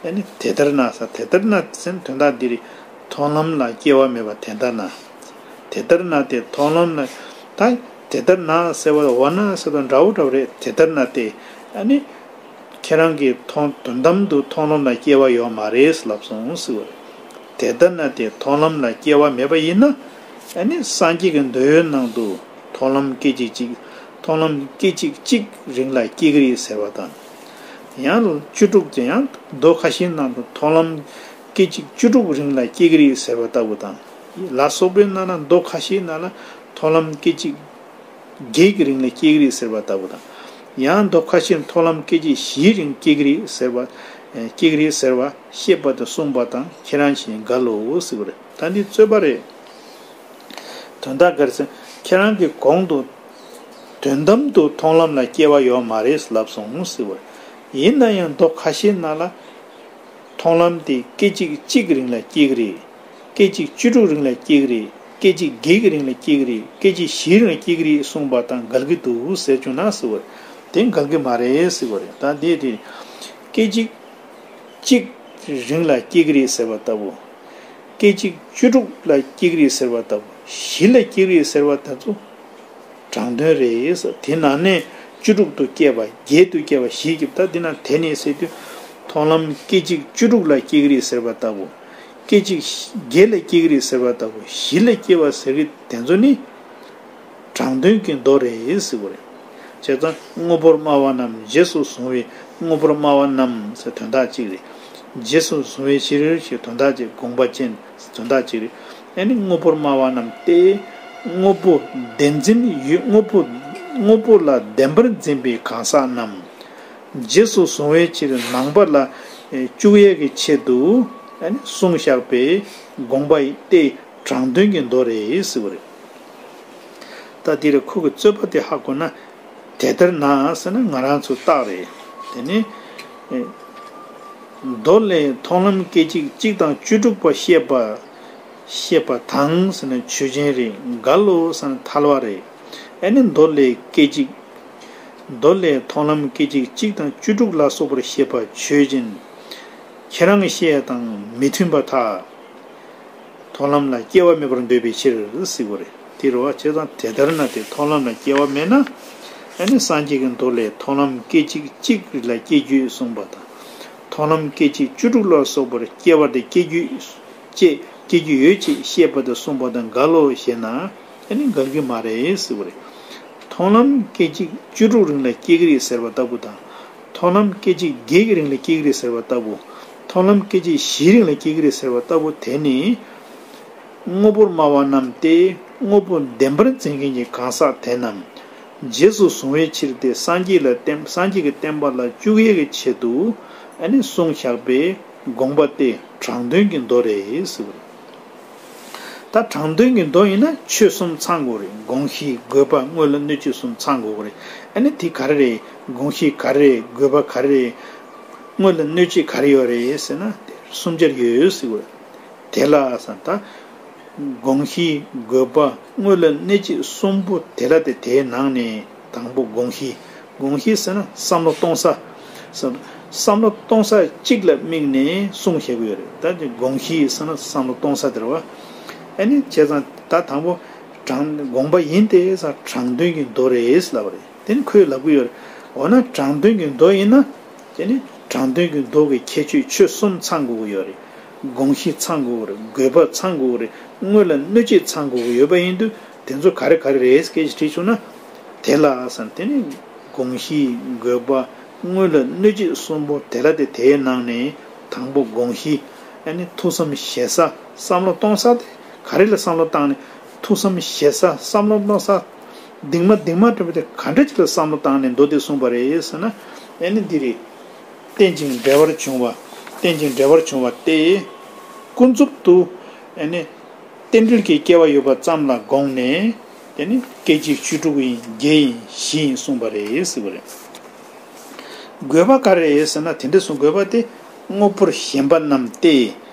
ཨ་ནི་དེ་ལྟར་ན་ཟེར། དེ་ལྟར་ན་ཟེར་དོན་དག་འདི་རེད། མཐོང་ལམ་ལ་སྐྱེ་བ་མེད་པ་དེ་ལྟར་ན། དེ་ལྟར་ན་སྟེ་མཐོང་ལམ་ལ། ད་དེ་ལྟར་ན་ཟེར་བ་འོ་ན་ཟེར་དང་འདྲ་བོ་འདྲ་བོ་རེད། དེ་ལྟར་ན་སྟེ། ཨ་ནི་ཁྱེད་རང་གིས་མཐོང་དོན་དམ་དུ་མཐོང་ལམ་ལ་སྐྱེ་བ་ཡོད་མ་རེད་ལབ་སོང་ཟེར་བ་རེད། དེ་ལྟར་ན་སྟེ་མཐོང་ལམ་ལ་སྐྱེ་བ་མེད་པ་ཡིན་ན། ཨ་ནི་སངས་རྒྱས་ཀྱི་འདོད་ཡོན་ནང་དུ་མཐོང་ལམ་སྐད་ཅིག་གཅིག་མཐོང་ལམ་སྐད་ཅིག་གཅིག་རིང་ལ་སྐྱེ་གི་རེད་ཟེར་བ་དང་། ཡང་བཅུ་དྲུག་ཀྱི་ཡང་མདོ་ཁ་ཤས་ནང་དུ་མཐོང་ལམ་སྐད་ཅིག་བཅུ་དྲུག་རིང་ལ་སྐྱེ་གི་རེད་ཟེར་བ་ལྟ་བུ་དང་། ལ་སོགས་པའི་ནང་ན་མདོ་ཁ་ཤས་ནང་ལ་མཐོང་ལམ་སྐད་ཅིག་བརྒྱད་ཀྱི་རིང་ལ་སྐྱེ་གི་རེད་ཟེར་བ་ལྟ་བུ་དང་། ཡང་མདོ་ཁ་ཤས་མཐོང་ལམ་སྐད་ཅིག་བཞིའི་རིང་སྐྱེ་གི་རེད་ཟེར་བ། སྐྱེ་གི་རེད་ཟེར་བ་བཤད་པ་དང་གསུངས་པ་དང་ཁྱེད་རང་བཞིན་འགལ་ལོ་ཟེར་བ་རེད། ད་འདི་རྩོད་པ་རེད། དོན་དག་ག་རེ་ཟེར། ཁྱེད་རང་གི་གོང་དུ་དོན་དམ་དུ་མཐོང་ལམ་ལ་སྐྱེ་བ་ཡོད་མ་རེད་ལབ་སོང་ཟེར་བ། ཡིན་ན་ཡང་མདོ་ཁ་ཤས་ནང་ལ་མཐོང་ལམ་དེ་སྐད་ཅིག་གཅིག་རིང་ལ་སྐྱེ་གི་རེད། སྐད་ཅིག་བཅུ་དྲུག་རིང་ལ་སྐྱེ་གི་རེད། སྐད་ཅིག་བརྒྱད་ཀྱི་རིང་ལ་སྐྱེ་གི་རེད། སྐད་ཅིག་བཞིའི་རིང་ལ་སྐྱེ་གི་རེད་གསུངས་པ་དང་འགལ་གྱི་འདུག་ཟེར་བྱུང་ན་ཟེར་བ། དེ་འགལ་གྱི་མ་རེད་ཟེར་བ་རེད། ད་དེ་དེ་སྐད་ཅིག་གཅིག་རིང་ལ་སྐྱེ་གི་རེད་ཟེར་བ་ལྟ་བུ། སྐད་ཅིག་བཅུ་དྲུག་ལ་སྐྱེ་གི་རེད་ཟེར་བ་ལྟ་བུ། བཞི་ལ་སྐྱེ་གི་རེད་ཟེར་བ་དེ་ཚོ་དྲང་དོན་རེད་ཟེར། དེ་ནང་ནས་བཅུ་དྲུག་ཏུ་སྐྱེས་པ་བརྒྱད་དུ་སྐྱེས་པ་བཞི་སྐྱེས་པ་ད་འདི་ན་དེ་ནས་ཟེར་དུས། མཐོང་ལམ་སྐད་ཅིག་བཅུ་དྲུག་ལ་སྐྱེ་གི་རེད་ཟེར་བ་ལྟ་བུ། སྐད་ཅིག་བརྒྱད་ལ་སྐྱེ་གི་རེད་ཟེར་བ་ལྟ་བུ། བཞི་ལ་སྐྱེ་བ་ཟེར་གི་དེ་ཚོ་ནི། དྲང་དོན་གྱི་མདོ་རེད་ཟེར་བ་རེད། བྱས་ཙང་དངོས་པོར་སྨྲ་བ་རྣམས་རྗེས་སུ་བཟུང་བའི་དངོས་པོར་སྨྲ་བ་རྣམས་ཟེར་དོན་དག་གཅིག་རེད། རྗེས་སུ་བཟུང་བའི་ཕྱིར་ཞེས་དོན་དག་གཅིག་དགོངས་པ་ཅན་ཟེར་དོན་དག་གཅིག་རེད། ཨ་ནི་དངོས་པོར་སྨྲ་བ་རྣམས་ཏེ། དངོས་པོ་བདེན་འཛིན་ཡོད་དངོས་པོ། དངོས་པོ་ལ་བདེན་པར་འཛིན་པའི་གང་ཟག་རྣམས། རྗེས་སུ་བཟུང་བའི་ཕྱིར་ནང་པ་ལ་བཅུག་ཡས་ཀྱི་ཆེད་དུ་ཨ་ནི་གསུངས་བཞག་པའི་དགོངས་པ་ཡིན་ཏེ་དྲང་དོན་གྱི་མདོ་རེད་ཟེར་བ་རེད། ད་འདིར་ཁོ་གི་རྩོད་པ་དེ་ཧ་གོ་ན། དེ་ལྟར་ན་ཟེར་ན་ང་རང་ཚོ་རྟགས་རེད། དེ་ནི་མདོ་ལས་མཐོང་ལམ་སྐད་ཅིག་གཅིག་དང་བཅུ་དྲུག་པ་བཤད་པ། བཤད་པ་དང་ཟེར་ན་ཆོས་ཅན་རེད། འགལ་ལོ་ཟེར་ན་ཐལ་བ་རེད། ཨ་ནི་མདོ་ལས་སྐད་ཅིག་མདོ་ལས་མཐོང་ལམ་སྐད་ཅིག་གཅིག་དང་བཅུ་དྲུག་ལ་སོགས་པར་བཤད་པ་ཆོས་ཅན། ཁྱེད་རང་གི་བཤད་ཡ་དང་མི་མཐུན་པར་ཐལ། མཐོང་ལམ་ལ་སྐྱེ་བ་མེད་པར་འདོད་པའི་ཕྱིར་ཟེར་བ་རེད། དེ་རེད་བ། བྱས་ཙང་དེ་ལྟར་ན་དེ་མཐོང་ལམ་ལ་སྐྱེ་བ་མེད་ན། ཨ་ནི་སངས་རྒྱས་ཀྱི་མདོ་ལས་མཐོང་ལམ་སྐད་ཅིག་གཅིག་ལ་སྐྱེ་རྒྱུས་གསུངས་པ་དང་། མཐོང་ལམ་སྐད་ཅིག་བཅུ་དྲུག་ལ་སོགས་པར་སྐྱེ་བ་དེ་སྐྱེ་རྒྱུས། ཅེས་སྐྱེ་རྒྱུ་ཡོད་ཅེས་བཤད་པ་དང་གསུངས་པ་དང་འགལ་ལོ་ཞེ་ན། ཨ་ནི་འགལ་གྱི་མ་རེད་ཟེར་བ་རེད། མཐོང་ལམ་སྐད་ཅིག་བཅུ་དྲུག་རིང་ལ་སྐྱེ་གི་རེད་ཟེར་བ་ལྟ་བུ་དང་། མཐོང་ལམ་སྐད་ཅིག་བརྒྱད་ཀྱི་རིང་ལ་སྐྱེ་གི་རེད་ཟེར་བ་ལྟ་བུ། མཐོང་ལམ་སྐད་ཅིག་བཞིའི་རིང་ལ་སྐྱེ་གི་རེད་ཟེར་བ་ལྟ་བུ་དེ་ནི། དངོས་པོར་སྨྲ་བ་རྣམས་ཏེ་དངོས་པོ་བདེན་པར་འཛིན་མཁན་གྱི་གང་ཟག་དེ་རྣམས་རྗེས་སུ་བཟུང་བའི་ཕྱིར་ཏེ་སངས་རྒྱས་ལ་བསྟན་སངས་རྒྱས་ཀྱི་བསྟན་པ་ལ་བཅུག་ཡས་ཀྱི་ཆེད་དུ་ཨ་ནི་གསུངས་བཞག་པའི་དགོངས་པ་སྟེ་དྲང་དོན་གྱི་མདོ་རེད་ཟེར་བ་རེད། ད་དྲང་དོན་གྱི་མདོ་ཡིན་ན་ཆོས་གསུམ་ཚང་དགོས་རེད། དགོངས་གཞི་དགོས་པ་དངོས་ལ་གནོད་བྱེད་གསུམ་ཚང་དགོས་རེད། ཨ་ནི་དེ་ག་རེ་རེད། དགོངས་གཞི་ག་རེ་རེད། དགོས་པ་ག་རེ་རེད། དངོས་ལ་གནོད་བྱེད་ག་རེ་ཡོད་རེད་ཟེར་ན་དེ་གསུམ་ཆར་ཡོད་ཟེར་བ་རེད། དེ་ལ་ཟེར་ད། དགོངས་གཞི་དགོས་པ་དངོས་ལ་གནོད་བྱེད་གསུམ་པོ་དེ་ལ་དེ་དེའི་ནང་ནས་དང་པོ་དགོངས་གཞི། དགོངས་གཞི་ཟེར་ན་བསམ་བློ་གཏོང་ས། བསམ་བསམ་བློ་གཏོང་ས་གཅིག་ལ་དམིགས་ནས་གསུངས་བཞག་གི་ཡོད་རེད། ད་དེ་དགོངས་གཞི་ཟེར་ན་བསམ་བློ་གཏོང་ས་དེ་རེད་བ། ཨ་ནི་བྱས་ཙང་ད་དང་པོ་དྲང་དགོངས་པ་ཡིན་ཏེ་ཟེར་དྲང་དོན་གྱི་མདོ་རེད་ལབ་པ་རེད། དེ་ནི་ཁོས་ལབ་གི་ཡོད་རེད། འོ་ན་དྲང་དོན་གྱི་མདོ་ཡིན་ན། དེ་ནི་དྲང་དོན་གྱི་མདོ་གི་ཁྱད་ཆོས་ཆོས་གསུམ་ཚང་དགོས་ཀྱི་ཡོད་རེད། དགོངས་གཞི་ཚང་དགོས་ཀྱི་རེད། དགོས་པ་ཚང་དགོས་ཀྱི་རེད། དངོས་ལ་གནོད་བྱེད་ཚང་དགོས་ཀྱི་ཡོད་པ་ཡིན་དུས་དེ་ཚོ་ག་རེ་ག་རེ་རེད་སྐད་ཆ་དྲིས་བྱུང་ན། དེ་ལ་ཟེར་དེ་ནི་དགོངས་གཞི་དགོས་པ་དངོས་ལ་གནོད་བྱེད་གསུམ་པོ་དེ་ལ་དེ་དེའི་ནང་ནས་ དང་པོ་དགོངས་གཞི། ཨ་ནི་ཐུགས་བསམ་བཞེས་ས། བསམ་བློ་གཏོང་ས་དེ་ག་རེ་ལ་བསམ་བློ་བཏང་ནས་ཐུགས་བསམ་བཞེས་ས། བསམ་བློ་གཏོང་ས། གདིང་མ་གདིང་མ་འདྲ་པོ་དེ་ག་འདྲ་ཅིག་ལ་བསམ་བློ་བཏང་ནས་མདོ་དེ་གསུངས་པ་རེད་ཟེར་ན། ཨ་ནི་འདི་རེད། རྟེན་ཅིང་འབྲེལ་བར་འབྱུང་བ། རྟེན་ཅིང་འབྲེལ་བར་འབྱུང་བ་སྟེ། ཀུན་རྫོབ་ཏུ། ཨ་ནི། རྟེན་འབྲེལ་གྱི་སྐྱེ་བ་ཡོད་པ་ཙམ་ལ་དགོངས་ནས། དེ་ནི་སྐད་ཅིག་བཅུ་དྲུག་ཡིན། བརྒྱད་ཡིན། བཞི་ཡིན་གསུངས་པ་རེད་ཟེར་བ་རེད། དགོས་པ་ག་རེ་རེད་ཟེར་ན། དེ་འདྲ་གསུངས་དགོས་པ་དེ། དངོས་པོར་ཞེན་པ་རྣམས་ཏེ།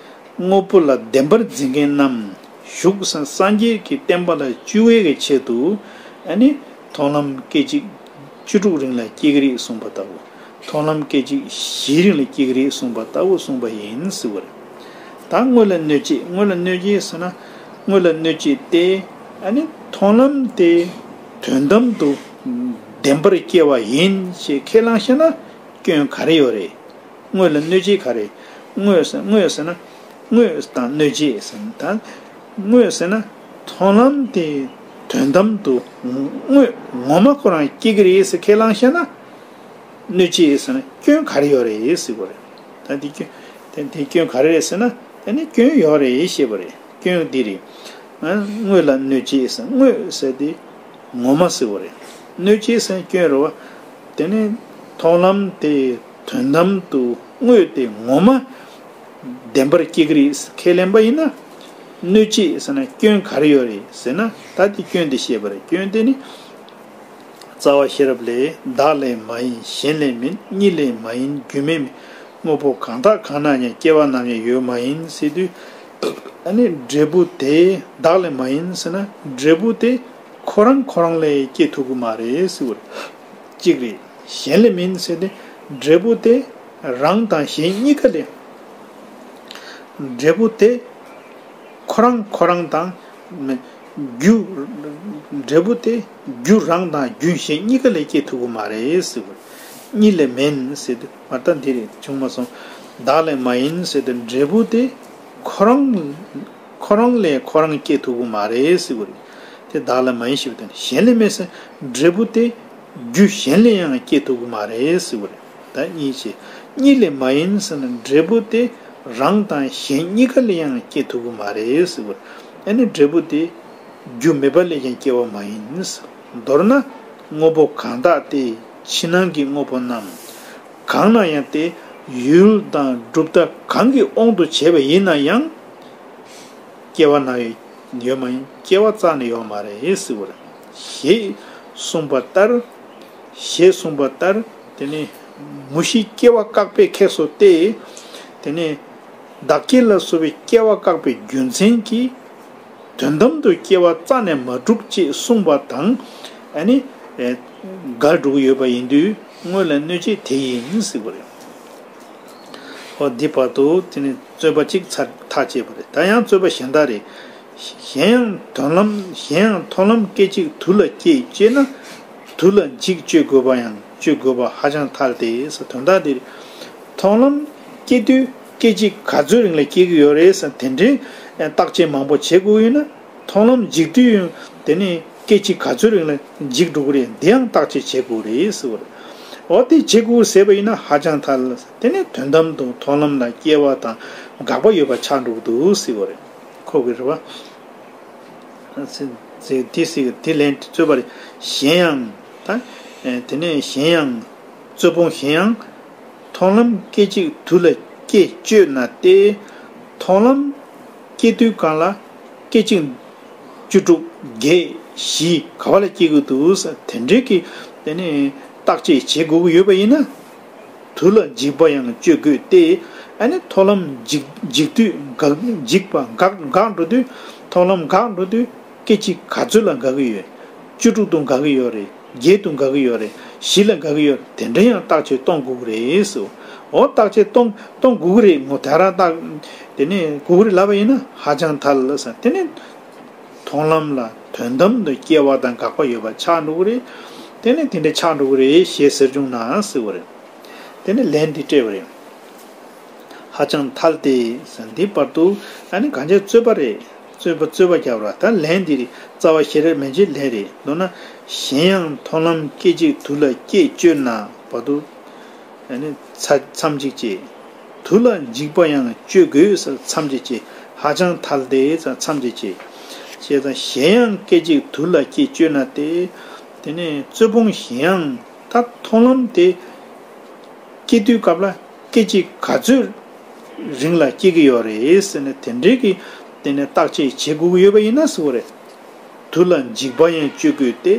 དངོས་པོ་ལ་བདེན་པར་འཛིན་མཁན་རྣམས། བཞུགས་སངས་རྒྱས་ཀྱི་བསྟན་པ་ལ་བཅོལ་བའི་གི་ཆེད་དུ། ཨ་ནི། མཐོང་ལམ་སྐད་ཅིག་བཅུ་དྲུག་རིང་ལ་སྐྱེ་གི་རེད་གསུངས་པ་ལྟ་བུ། མཐོང་ལམ་སྐད་ཅིག་བཞིའི་རིང་ལ་སྐྱེ་གི་རེད་གསུངས་པ་ལྟ་བུ་གསུངས་པ་ཡིན་ཟེར་བ་རེད། ད་དངོས་ལ་གནོད་བྱེད། དངོས་ལ་གནོད་བྱེད་ཟེར་ན། དངོས་ལ་གནོད་བྱེད་དེ། ཨ་ནི་མཐོང་ལམ་དེ་དོན་དམ་དུ་བདེན་པར་སྐྱེ་བ་ཡིན་ཞེས་ཁས་བླངས་ཤེ་ན། སྐྱོན་ག་རེ་ཡོད་རེད། དངོས་ལ་གནོད་བྱེད་ག་རེ། དངོས་ཟེར། དངོས་ཟེར་ན། དངོས་དང་གནོད་བྱེད་ཟེར་ན། ད་དངོས་ཟེར་ན། མཐོང་ལམ་དེ་དོན་དམ་དུ་དངོས་ངོ་མ་ཁོ་རང་སྐྱེ་གི་རེད་ཟེར་ཁས་བླངས་ཤེ་ན། གནོད་བྱེད་ཟེར་ན་སྐྱོན་ག་རེ་ཡོད་རེད་ཟེར་བ་རེད། ད་འདི་སྐྱོན། དེ་འདི་སྐྱོན་ག་རེ་རེད་ཟེར་ན། ཨ་ནི་སྐྱོན་ཡོད་རེད་ཞེས་པ་རེད། སྐྱོན་འདི་རེད། ཨ། དངོས་ལ་གནོད་བྱེད་ཟེར། དངོས་ཟེར་དེ་ངོ་མ་ཟེར་བ་རེད། གནོད་བྱེད་ཟེར་སྐྱོན་རེད་བ། དེ་ནི་མཐོང་ལམ་དེ་དོན་དམ་དུ་དངོས་དེ་ངོ་མ་བདེན་པར་སྐྱེ་གི་རེད་ཁས་ལེན་པ་ཡིན་ན། གནོད་བྱེད་ཟེར་ན་སྐྱོན་ག་རེ་ཡོད་རེད་ཟེར་ན། ད་དེ་སྐྱོན་དེ་བཤད་པ་རེད། སྐྱོན་དེ་ནི། རྩ་བ་ཤེས་རབ་ལས། བདག་ལས་མ་ཡིན་གཞན་ལས་མིན། གཉིས་ལས་མ་ཡིན་རྒྱུ་མེད་མིན། དངོས་པོ་གང་དག་གང་ན་ཡང་། སྐྱེ་བ་ནམ་ཡང་ཡོད་མ་ཡིན་ཟེར་དུས། ཨ་ནི་འབྲས་བུ་དེ་བདག་ལས་མ་ཡིན་ཟེར་ན། འབྲས་བུ་དེ་ཁོ་རང་ཁོ་རང་ལས་སྐྱེ་ཐུབ་ཀྱི་མ་རེད་ཟེར་བ་རེད། གཅིག་རེད། གཞན་ལས་མིན་ཟེར་ཏེ། འབྲས་བུ་དེ་རང་དང་གཞན་གཉིས་ཀ་ལས། འབྲས་བུ་དེ་ཁོ་རང་ཁོ་རང་དང་། རྒྱུ། འབྲས་བུ་དེ་རྒྱུ་རང་དང་རྒྱུ་གཞན་གཉིས་ཀ་ལས་སྐྱེ་ཐུབ་ཀྱི་མ་རེད་ཟེར་བ། གཉིས་ལས་མིན་ཟེར་དུས་མ། ད་འདི་རེད། བྱུང་མ་སོང་། བདག་ལས་མ་ཡིན་ཟེར་དུས་འབྲས་བུ་དེ་ཁོ་རང་ཁོ་རང་ལས་ཁོ་རང་སྐྱེ་ཐུབ་ཀྱི་མ་རེད་ཟེར་བ་རེད། དེ་བདག་ལས་མ་ཡིན་ཞེས་པ་དེ་ནི། གཞན་ལས་མིན་ཟེར། འབྲས་བུ་དེ་རྒྱུ་གཞན་ལས་ཡང་སྐྱེ་ཐུབ་ཀྱི་མ་རེད་ཟེར་བ་རེད། ད་གཉིས་བྱས། གཉིས་ལས་མ་ཡིན་ཟེར་ན། འབྲས་བུ་དེ་རང་དང་གཞན་གཉིས་ཀ་ལས་ཡང་སྐྱེ་ཐུབ་ཀྱི་མ་རེད་ཟེར་བ། ཨ་ནི་འབྲས་བུ་དེ་རྒྱུ་མེད་པ་ལས་ཀྱང་སྐྱེ་བ་མ་ཡིན། མདོར་ན། དངོས་པོ་གང་དག་སྟེ། ཕྱི་ནང་གི་དངོས་པོ་རྣམས་གང་ན་ཡང་སྟེ། ཡུལ་དང་གྲུབ་མཐའ་གང་གིས་དབང་དུ་བྱས་པ་ཡིན་ན་ཡང་། སྐྱེ་བ་ན་ཡོད་མ་ཡིན། སྐྱེ་བ་རྩ་ནས་ཡོད་མ་རེད་ཟེར་བ་རེད། ཞེས་གསུངས་པ་ལྟར། ཞེས་གསུངས་པ་ལྟར། དེ་ནི་མུ་བཞི་སྐྱེ་བ་བཀག་པས་ཁེགས་སོ་སྟེ། དེ་ནི་བདག་སྐྱེ་ལ་སོགས་པའི་སྐྱེ་བ་བཀག་པའི་རྒྱུ་མཚན་གྱིས། དོན་དམ་དུ་སྐྱེ་བ་རྩ་ནས་མ་གྲུབ་ཅེས་གསུངས་པ་དང་། ཨ་ནི། ཨེ། འགལ་འགྲོ་གི་ཡོད་པ་ཡིན་དུས། དངོས་ལ་གནོད་བྱེད་དེ་ཡིན་ཟེར་བ་རེད། ཨོ། འདི་བར་དུ་དེ་ནི་རྩོད་པ་གཅིག་ཚར་ཐག་བཅད་པ་རེད། ད་ཡང་རྩོད་པ་གཞན་དག་རེད། གཞན་ཡང་མཐོང་ལམ། གཞན་ཡང་མཐོང་ལམ་སྐད་ཅིག་དུ་ལ་སྐྱེས་ཅེ་ན། དུ་ལ་འཇིག་དཔྱོད་དགོས་པ་ཡང་དཔྱོད་དགོས་པ་ཧ་ཅང་ཐལ་ཏེ་ཟེར། དོན་དག་འདིར། མཐོང་ལམ་སྐྱེ་དུས་སྐད་ཅིག་ག་ཚོད་རིང་ལ་སྐྱེ་གི་ཡོད་རེད་ཟེར། དེ་འདྲའི་བརྟག་དཔྱད་མང་པོ་བྱེད་དགོས་ཡོད་ན། མཐོང་ལམ་འཇིག་དུས་ཡང་དེ་ནི་སྐད་ཅིག་ག་ཚོད་རིང་ལ་འཇིག་འགྲོ་གི་རེད། འདི་ཡང་བརྟག་དཔྱད་བྱེད་དགོས་རེད་ཟེར་བ་རེད། འོ་དེ་བྱེད་དགོས་ཟེར་བ་ཡིན་ན་ཧ་ཅང་ཐལ། དེ་ནི་དོན་དམ་དུ་མཐོང་ལམ་ལ་སྐྱེ་བ་དང་འགག་པ་ཡོད་པ་ཆགས་འགྲོ་གི་འདུག་ཟེར་བ་རེད། ཁོ་གི་རེད་བ། དེ་ཟེར་དེ་ལན་རྩོད་པ་རེད། གཞན་ཡང་། ད་དེ་ནས་གཞན་ཡང་། རྩོད་སྤོང་གཞན་ཡང་། མཐོང་ལམ་སྐད་ཅིག་དུ་ལ་སྐྱེ་དཔྱོད་ན་སྟེ། མཐོང་ལམ་སྐྱེ་དུས་གང་ལ་སྐད་ཅིག་བཅུ་དྲུག་བརྒྱད་བཞི་ག་བ་ལ་སྐྱེ་དགོས་འདུག་ཟེར། དེ་འདྲའི་གི་དེ་ནས་བརྟག་དཔྱད་བྱེད་དགོས་ཀྱི་ཡོད་པ་ཡིན་ན། དུ་ལ་འཇིག་པ་ཡང་དཔྱོད་དགོས་ཏེ། ཨ་ནི་མཐོང་ལམ་འཇིག་འཇིག་དུས་འགག་འཇིག་པ་འགག་འགག་འགྲོ་དུས། མཐོང་ལམ་འགག་འགྲོ་དུས་སྐད་ཅིག་ག་ཚོད་ལ་འགག་གི་ཡོད། བཅུ་དྲུག་ཏུ་འགག་གི་ཡོད་རེད། བརྒྱད་དུ་འགག་གི་ཡོད་རེད། བཞི་ལ་འགག་གི་ཡོད་རེད། དེ་འདྲ་ཡང་བརྟག་དཔྱད་གཏོང་དགོས་ཀྱི་རེད་ཟེར། འོ་བརྟག་དཔྱད་གཏོང་གཏོང་དགོས་ཀྱི་རེད། ངོ་དེ་རང་བརྟག་དེ་ནས་དགོས་ཀྱི་རེད་ལབ་པ་ཡིན་ན་ཧ་ཅང་ཐལ་ཟེར། དེ་ནས་མཐོང་ལམ་ལ་དོན་དམ་དུ་སྐྱེ་བ་དང་འགག་པ་ཡོད་པ་ཆགས་འགྲོ་གི་རེད། དེ་ནས་དེ་འདྲ་ཆགས་འགྲོ་གི་རེད་ཞེས་ཟེར་བྱུང་ན་ཟེར་བ་རེད། དེ་ནས་ལན་འདི་སྤྲད་པ་རེད། ཧ་ཅང་ཐལ་ཏེ་ཟེར། འདི་བར་དུ་ཨ་ནི་གང་ཅི་རྩོད་པ་རེད། རྩོད་པ་རྩོད་པ་རྒྱག་ར། ད་ལན་འདི་རེད། རྩ་བ་ཤེས་རབ་མན་ཆད་ལན་རེད། མདོར་ན། གཞན་ཡང་མཐོང་ལམ་སྐད་ཅིག་དུ་ལ་སྐྱེ་དཔྱོད་ན། བར་དུ་ཨ་ནི་ཚ་མཚམས་གཅིག་བཅད། དུག་ལ་འཇིགས་པ་ཡང་གཅོད་དགོས་ཟེར། མཚམས་བཅད་བྱེད། ཧ་ཅང་ཐལ་ཏེ་ཟེར། མཚམས་བཅད་བྱེད། བྱས་ཙང་གཞན་ཡང་སྐད་ཅིག་དུག་ལ་སྐྱེས་གཅོད་ན་སྟེ། དེ་ནས་རྩོད་སྤོང་གཞན་ཡང་ད་མཐོང་ལམ་དེ་སྐྱེ་དུས་སྐབས་ལ་སྐད་ཅིག་ག་ཚོད་རིང་ལ་སྐྱེ་གི་ཡོད་རེད་ཟེར་ནས་དེ་འདྲའི་གི་དེ་ནས་བརྟག་དཔྱད་བྱེད་དགོས་ཀྱི་ཡོད་པ་ཡིན་ན་ཟེར་བ་རེད། དུག་ལ་འཇིགས་པ་ཡང་གཅོད་དགོས་ཏེ།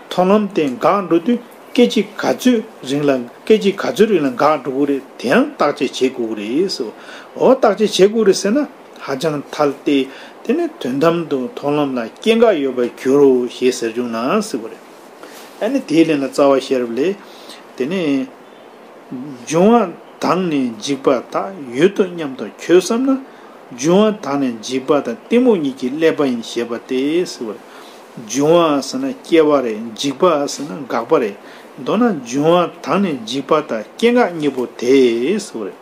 མཐོང་ལམ་དེ་འགག་འགྲོ་དུས་སྐད་ཅིག་ག་ཚོད་རིང་ལ་སྐད་ཅིག་ག་ཚོད་རིང་ལ་འགག་འགྲོ་གི་རེད། དེ་ཡང་བརྟག་དཔྱད་བྱེད་དགོས་ཀྱི་རེད་ཟེར། འོ་བརྟག་དཔྱད་བྱེད་དགོས་རེད་ཟེར་ན་ཧ་ཅང་ཐལ་ཏེ། དེ་ནས་དོན་དམ་དུ་མཐོང་ལམ་ལ་སྐྱེ་འགག་ཡོད་པར་འགྱུར་རོ་ཞེས་ཟེར་བྱུང་ན་ཟེར་བ་རེད། ཨ་ནི་དེའི་ལན་ལ་རྩ་བ་ཤེས་རབ་ལས། དེ་ནས། འབྱུང་བ་དང་ནི་འཇིག་པ་དག་ཡོད་དོ་སྙམ་དུ་ཁྱོད་བསམ་ན། འབྱུང་བ་དང་ནི་འཇིག་པ་དང་གཏི་མུག་གཉིས་ཀྱི་བསླད་པ་ཡིན་ཞེས་པ་སྟེ་ཟེར་བ་རེད། འབྱུང་བ་ཟེར་ན་སྐྱེ་བ་རེད། འཇིག་པ་ཟེར་ན་འགག་པ་རེད། མདོར་ན་འབྱུང་བ་དང་ནི་འཇིག་པ་དང་སྐྱེ་འགག་གཉིས་པོ་དེ་ཟེར་བ་རེད།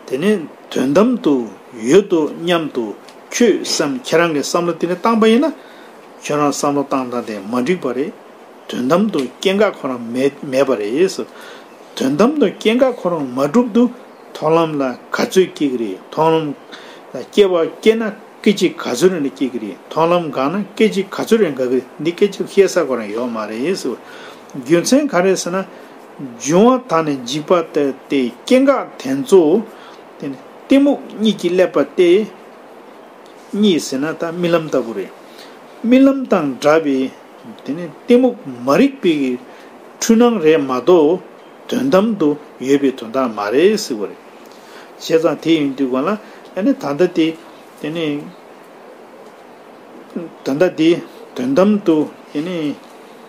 དེ་ནས་དོན་དམ་དུ་ཡོད་དོ་སྙམ་དུ་ཁྱོད་བསམ། ཁྱེད་རང་གིས་བསམ་བློ་དེ་ནས་བཏང་པ་ཡིན་ན། ཁྱོད་རང་བསམ་བློ་བཏང་སྟངས་དེ་མ་འགྲིག་པ་རེད། དོན་དམ་དུ་སྐྱེ་འགག་ཁོ་རང་མེད་མེད་པ་རེད། དོན་དམ་དུ་སྐྱེ་འགག་ཁོ་རང་མ་གྲུབ་དུས་མཐོང་ལམ་ལ་ག་ཚོད་སྐྱེ་གི་རེད། མཐོང་ལམ་ལ་སྐྱེ་བ་སྐྱེ་ན་སྐད་ཅིག་ག་ཚོད་རིང་ལ་སྐྱེ་གི་རེད། མཐོང་ལམ་འགག་ན་སྐད་ཅིག་ག་ཚོད་རིང་འགག་གི་རེད། འདི་སྐད་ཅིག་བཤད་ས་ཁོ་རང་ཡོད་མ་རེད། རྒྱུ་མཚན་ག་རེ་ཟེར་ན། འབྱུང་བ་དང་ནི་འཇིག་པ་སྟེ་སྐྱེ་འགག་དེ་ཚོ་དེ་ནི་གཏི་མུག་གཉིས་ཀྱིས་བསླད་པ་སྟེ། གཉིས་ཟེར་ན་ད་རྨི་ལམ་ལྟ་བུ་རེད། རྨི་ལམ་དང་འདྲ་བའི་དེ་ནི་གཏི་མུག་མ་རིག་པའི་འཁྲུལ་སྣང་རེད་མ་གཏོགས་དོན་དམ་དུ་ཡོད་པའི་དོན་དག་མ་རེད་ཟེར་བ་རེད། བྱས་ཙང་དེ་ཡིན་དུས་གང་ལ་ཨ་ནི་ད་ལྟ་དེ་དེ་ནི། ད་ལྟ་འདི་དོན་དམ་དུ་ཡེ་ནས་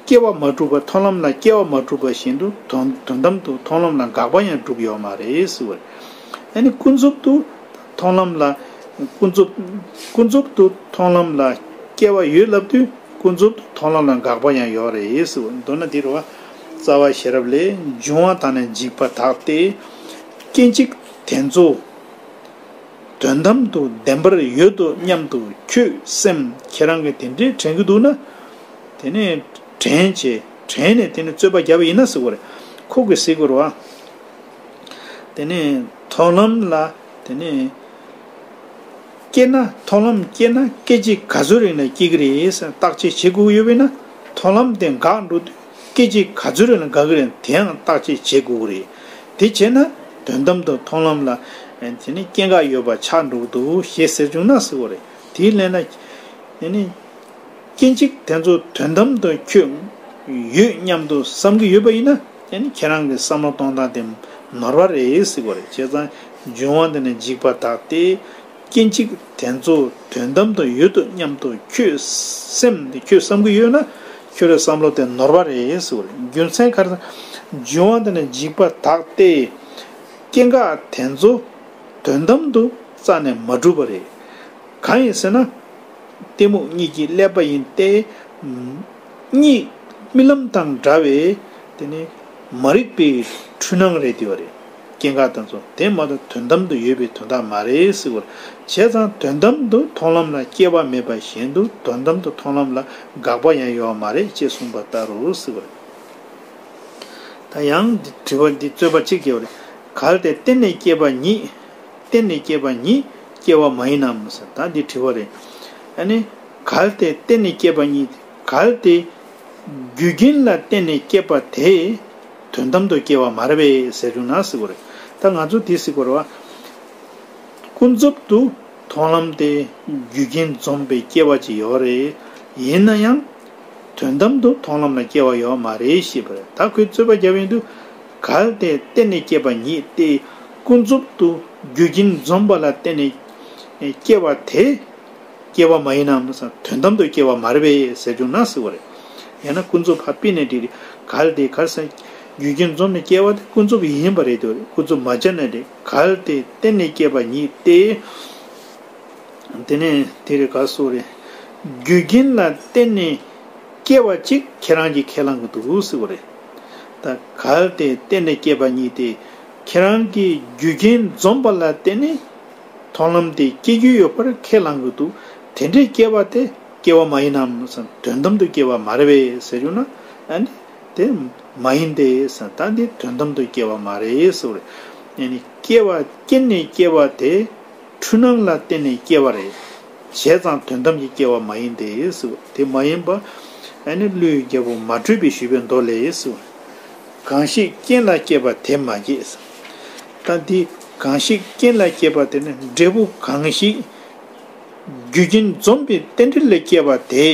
སྐྱེ་བ་མ་གྲུབ་པ། མཐོང་ལམ་ལ་སྐྱེ་བ་མ་གྲུབ་པ་བཞིན་དུ་དོན་དོན་དམ་དུ་མཐོང་ལམ་ལ་འགག་པ་ཡང་གྲུབ་ཡོད་མ་རེད་ཟེར་བ་རེད། ཡེ་ནས་ཀུན་རྫོབ་ཏུ་མཐོང་ལམ་ལ་ཀུན་རྫོབ་ཀུན་རྫོབ་ཏུ་མཐོང་ལམ་ལ་སྐྱེ་བ་ཡོད་ལབ་དུས་ཀུན་རྫོབ་ཏུ་མཐོང་ལམ་ལ་འགག་པ་ཡང་ཡོད་རེད་ཟེར་བ། མདོར་ན་འདི་རུ་བ་རྩ་བ་ཤེས་རབ་ལས། འབྱུང་བ་དང་ནི་འཇིག་པ་དག་སྟེ། སྐྱེ་འཇིག་དེ་ཚོ་དོན་དམ་དུ་བདེན་པར་ཡོད་དོ་སྙམ་དུ་ཁྱོད་སེམས་ཁྱེད་རང་གིས་དེ་འདྲའི་དྲན་གྱི་འདུག་ན། དེ་ནས་དྲན་བྱས། དྲན་ནས་དེ་ནས་རྩོད་པ་བརྒྱབ་པ་ཡིན་ན་ཟེར་བ་རེད། ཁོ་གིས་ཟེར་དགོས་རེད་བ། དེ་ནས་མཐོང་ལམ་ལ་དེ་ནས་སྐྱེ་ན། མཐོང་ལམ་སྐྱེ་ན་སྐད་ཅིག་ག་ཚོད་རིང་ལ་སྐྱེ་གི་རེད་ཟེར་བརྟག་དཔྱད་བྱེད་དགོས་ཀྱི་ཡོད་པས་ན། མཐོང་ལམ་དེ་འགག་འགྲོ་དུས་སྐད་ཅིག་ག་ཚོད་རིང་ལ་འགག་གི་རེད། དེའང་བརྟག་དཔྱད་བྱེད་དགོས་ཀྱི་རེད། དེ་བྱས་ན་དོན་དམ་དུ་མཐོང་ལམ་ལ་དེ་ནི་སྐྱེ་འགག་ཡོད་པ་ཆགས་འགྲོ་གི་འདུག་ཞེས་ཟེར་བྱུང་ན་ཟེར་བ་རེད། དེའི་ལན་ལ་དེ་ནི་སྐྱེ་འཇིག་དེ་ཚོ་དོན་དམ་དུ་ཁྱོད་ཡོད་སྙམ་དུ་བསམ་གྱི་ཡོད་པ་ཡིན་ན། དེ་ནི་ཁྱེད་རང་གི་བསམ་བློ་གཏོང་སྟངས་དེ་ནོར་བ་རེད་ཟེར་བ་རེད། བྱས་ཙང་འབྱུང་བ་དེ་ནི་འཇིག་པ་དག་སྟེ། སྐྱེ་འཇིག་དེ་ཚོ་དོན་དམ་དུ་ཡོད་དོ་སྙམ་དུ་ཁྱོད་སེམས་དེ་ཁྱོད་བསམ་གྱི་ཡོད་ན། ཁྱོད་རའི་བསམ་བློ་དེ་ནོར་བ་རེད་ཟེར་བ་རེད། རྒྱུ་མཚན་ག་རེ་ཟེར་ན། འབྱུང་བ་དེ་ནི་འཇིག་པ་དག་སྟེ། སྐྱེ་འགག་དེ་ཚོ་དོན་དམ་དུ་རྩ་ནས་མ་གྲུབ་པ་རེད། གང་ཡིན་ཟེར་ན། གཏི་མུག་གཉིས་ཀྱིས་བསླད་པ་ཡིན་ཏེ། གཉིས་རྨི་ལམ་དང་འདྲ་བའི་དེ་ནི་མ་རིག་པའི་འཁྲུལ་སྣང་རེད་དེ་བ་རེད། སྐྱེ་འགག་དེ་ཚོ་དེ་མ་གཏོགས་དོན་དམ་དུ་ཡོད་པའི་དོན་དག་མ་རེད་ཟེར་བ་རེད། བྱས་ཙང་དོན་དམ་དུ་མཐོང་ལམ་ལ་སྐྱེ་བ་མེད་པ་བཞིན་དུ་དོན་དམ་དུ་མཐོང་ལམ་ལ་འགག་པ་ཡང་ཡོད་མ་རེད་ཅེས་གསུངས་པ་ལྟར་རོ་ཟེར་བ་རེད། ད་ཡང་འདི་དྲི་བ་འདི་རྩོད་པ་གཅིག་སྐྱེ་བ་རེད། གལ་ཏེ་རྟེན་ནས་སྐྱེས་པ་ཉིད། རྟེན་ནས་སྐྱེས་པ་ཉིད་སྐྱེ་བ་མ་ཡིན་ནམ་ཟེར། ད་འདི་དྲི་བ་རེད། ཨ་ནི་གལ་ཏེ་རྟེན་ནས་སྐྱེས་པ་ཉིད། གལ་ཏེ་རྒྱུ་རྐྱེན་ལ་བརྟེན་ནས་སྐྱེས་པ་དེ་དོན་དམ་དུ་སྐྱེ་བ་མ་རེད་པས་ཟེར་བྱུང་ན་ཟེར་བ་རེད། ད་ང་ཚོ་དེ་ཟེར་དགོས་རེད་བ། ཀུན་རྫོབ་ཏུ་མཐོང་ལམ་དེ་རྒྱུ་རྐྱེན་འཛོམས་པའི་སྐྱེ་བ་ཅིག་ཡོད་རེད། ཡིན་ན་ཡང་། དོན་དམ་དུ་མཐོང་ལམ་ལ་སྐྱེ་བ་ཡོད་མ་རེད་ཞེས་པ་རེད། ད་ཁོས་རྩོད་པ་བརྒྱབ་ཡོང་དུས། གལ་ཏེ་རྟེན་ནས་སྐྱེས་པ་ཉིད་དེ་ཀུན་རྫོབ་ཏུ་རྒྱུ་རྐྱེན་འཛོམས་པ་ལ་བརྟེན་ནས་སྐྱེ་བ་དེ་སྐྱེ་བ་མ་ཡིན་ནམ་ཟེར། དོན་དམ་དུ་སྐྱེ་བ་མ་རེད་པས་ཟེར་བྱུང་ན་ཟེར་བ་རེད། ཡང་ན་ཀུན་རྫོབ་ཕར་ཕུད་ནས་འགྲིག་རེད། གལ་ཏེ་ག་རེ་ཟེར། རྒྱུ་རྐྱེན་འཛོམས་ནས་སྐྱེ་བ་དེ་ཀུན་རྫོབ་ཡིན་པ་རེད་དེ། ཀུན་རྫོབ་མ་བྱས་ན་འགྲིག་གལ་ཏེ་རྟེན་ནས་སྐྱེས་པ་ཉིད་དེ། དེ་ནས་དེ་རེད་ག་སོ་རེད། རྒྱུ་རྐྱེན་ལ་བརྟེན་ནས་སྐྱེ་བ་གཅིག་ཁྱེད་རང་གིས་ཁས་བླངས་ཀྱི་འདུག་ཟེར་བ་རེད། ད་གལ་ཏེ་རྟེན་ནས་སྐྱེས་པ་ཉིད་དེ་ཁྱེད་རང་གིས་རྒྱུ་རྐྱེན་འཛོམས་པ་ལ་བརྟེན་ནས་མཐོང་ལམ་དེ་སྐྱེ་རྒྱུ་ཡོད་པར་ཁས་བླངས་ཀྱི་འདུག་དེ་འདྲའི་སྐྱེ་བ་དེ་སྐྱེ་བ་མ་ཡིན་ནམ་ཟེར། དོན་དམ་དུ་སྐྱེ་བ་མ་རེད་པས་ཟེར་བྱུང་ན། ཨ་ནི་དེ་མ་ཡིན་ཏེ་ཟེར། ད་འདི་དོན་དམ་དུ་སྐྱེ་བ་མ་རེད་ཟེར་བ་རེད། ཨ་ནི། སྐྱེ་བ་རྐྱེན་ནས་སྐྱེ་བ་དེ་འཁྲུལ་སྣང་ལ་བརྟེན་ནས་སྐྱེ་བ་རེད། བྱས་ཙང་དོན་དམ་གྱི་སྐྱེ་བ་མ་ཡིན་ཏེ་ཟེར། དེ་མ་ཡིན་པ་ཨ་ནི་ཀླུའི་རྒྱལ་པོ་མ་དྲོས་པས་ཞུས་པའི་མདོ་ལས་ཟེར། གང་ཞིག་རྐྱེན་ལ་སྐྱེས་པ་དེ་མ་སྐྱེས། ད་འདི་གང་ཞིག་རྐྱེན་ལ་སྐྱེས་པ་དེ་ནི་འབྲས་བུ་གང་ཞིག་རྒྱུ་རྐྱེན་འཛོམས་པའི་རྟེན་འབྲེལ་ལས་སྐྱེས་པ་དེ་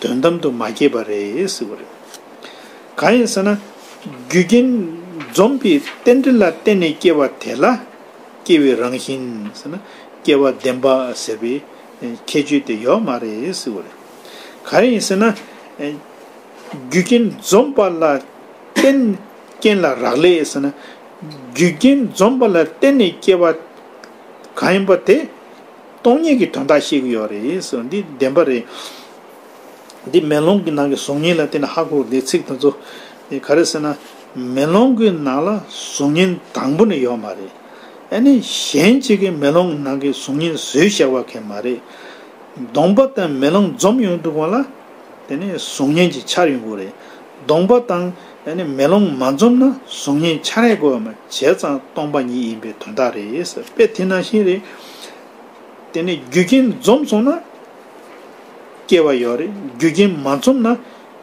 དོན་དམ་དུ་མ་སྐྱེས་པ་རེད་ཟེར་བ་རེད། གང་ཡིན་ཟེར་ན། རྒྱུ་རྐྱེན་འཛོམས་པའི་རྟེན་འབྲེལ་ལ་བརྟེན་ནས་སྐྱེས་པ་དེ་ལ་སྐྱེ་བའི་རང་བཞིན་ཟེར་ན། སྐྱེ་བ་བདེན་པ་ཟེར་བའི་ཁྱད་ཆོས་དེ་ཡོད་མ་རེད་ཟེར་བ་རེད། གང་ཡིན་ཟེར་ན། རྒྱུ་རྐྱེན་འཛོམས་པ་ལ་བརྟེན་རྐྱེན་ལ་རག་ལས་ཟེར་ན། རྒྱུ་རྐྱེན་འཛོམས་པ་ལ་བརྟེན་ནས་སྐྱེ་བ་གང་ཡིན་པ་དེ་སྟོང་ཉིད་ཀྱི་དོན་དག་བཤད་ཀྱི་ཡོད་རེད་ཟེར། འདི་བདེན་པ་རེད། འདི་མེ་ལོང་གི་ནང་གི་གཟུགས་བརྙན་ལ་བརྟེན་ནས་ཧ་གོ་བའི་ཚིག་དེ་ཚོ་ག་རེ་ཟེར་ན། མེ་ལོང་གི་ནང་ལ་གཟུགས་བརྙན་དང་པོ་ནས་ཡོད་མ་རེད། ཨ་ནི་གཞན་གཅིག་གིས་མེ་ལོང་ནང་གི་གཟུགས་བརྙན་བཟོས་བཞག་པ་གང་ཡང་མ་རེད། གདོང་པ་དང་མེ་ལོང་འཛོམས་ཡོང་དུས་སྒང་ལ། དེ་ནས་གཟུགས་བརྙན་གྱི་འཆར་ཡོང་གི་རེད། གདོང་པ་དང་ཨ་ནི་མེ་ལོང་མ་འཛོམས་ན་གཟུགས་བརྙན་འཆར་ཡ་དགོས་པ་མ་བྱས་ཙང་སྟོང་པ་ཉིད་ཡིན་པའི་དོན་དག་རེད་ཟེར། དཔེ་དེ་ནང་བཞིན་རེད། དེ་ནས་རྒྱུ་རྐྱེན་འཛོམས་སོང་ན་སྐྱེ་བ་ཡོད་རེད། རྒྱུ་རྐྱེན་མ་འཛོམས་ན་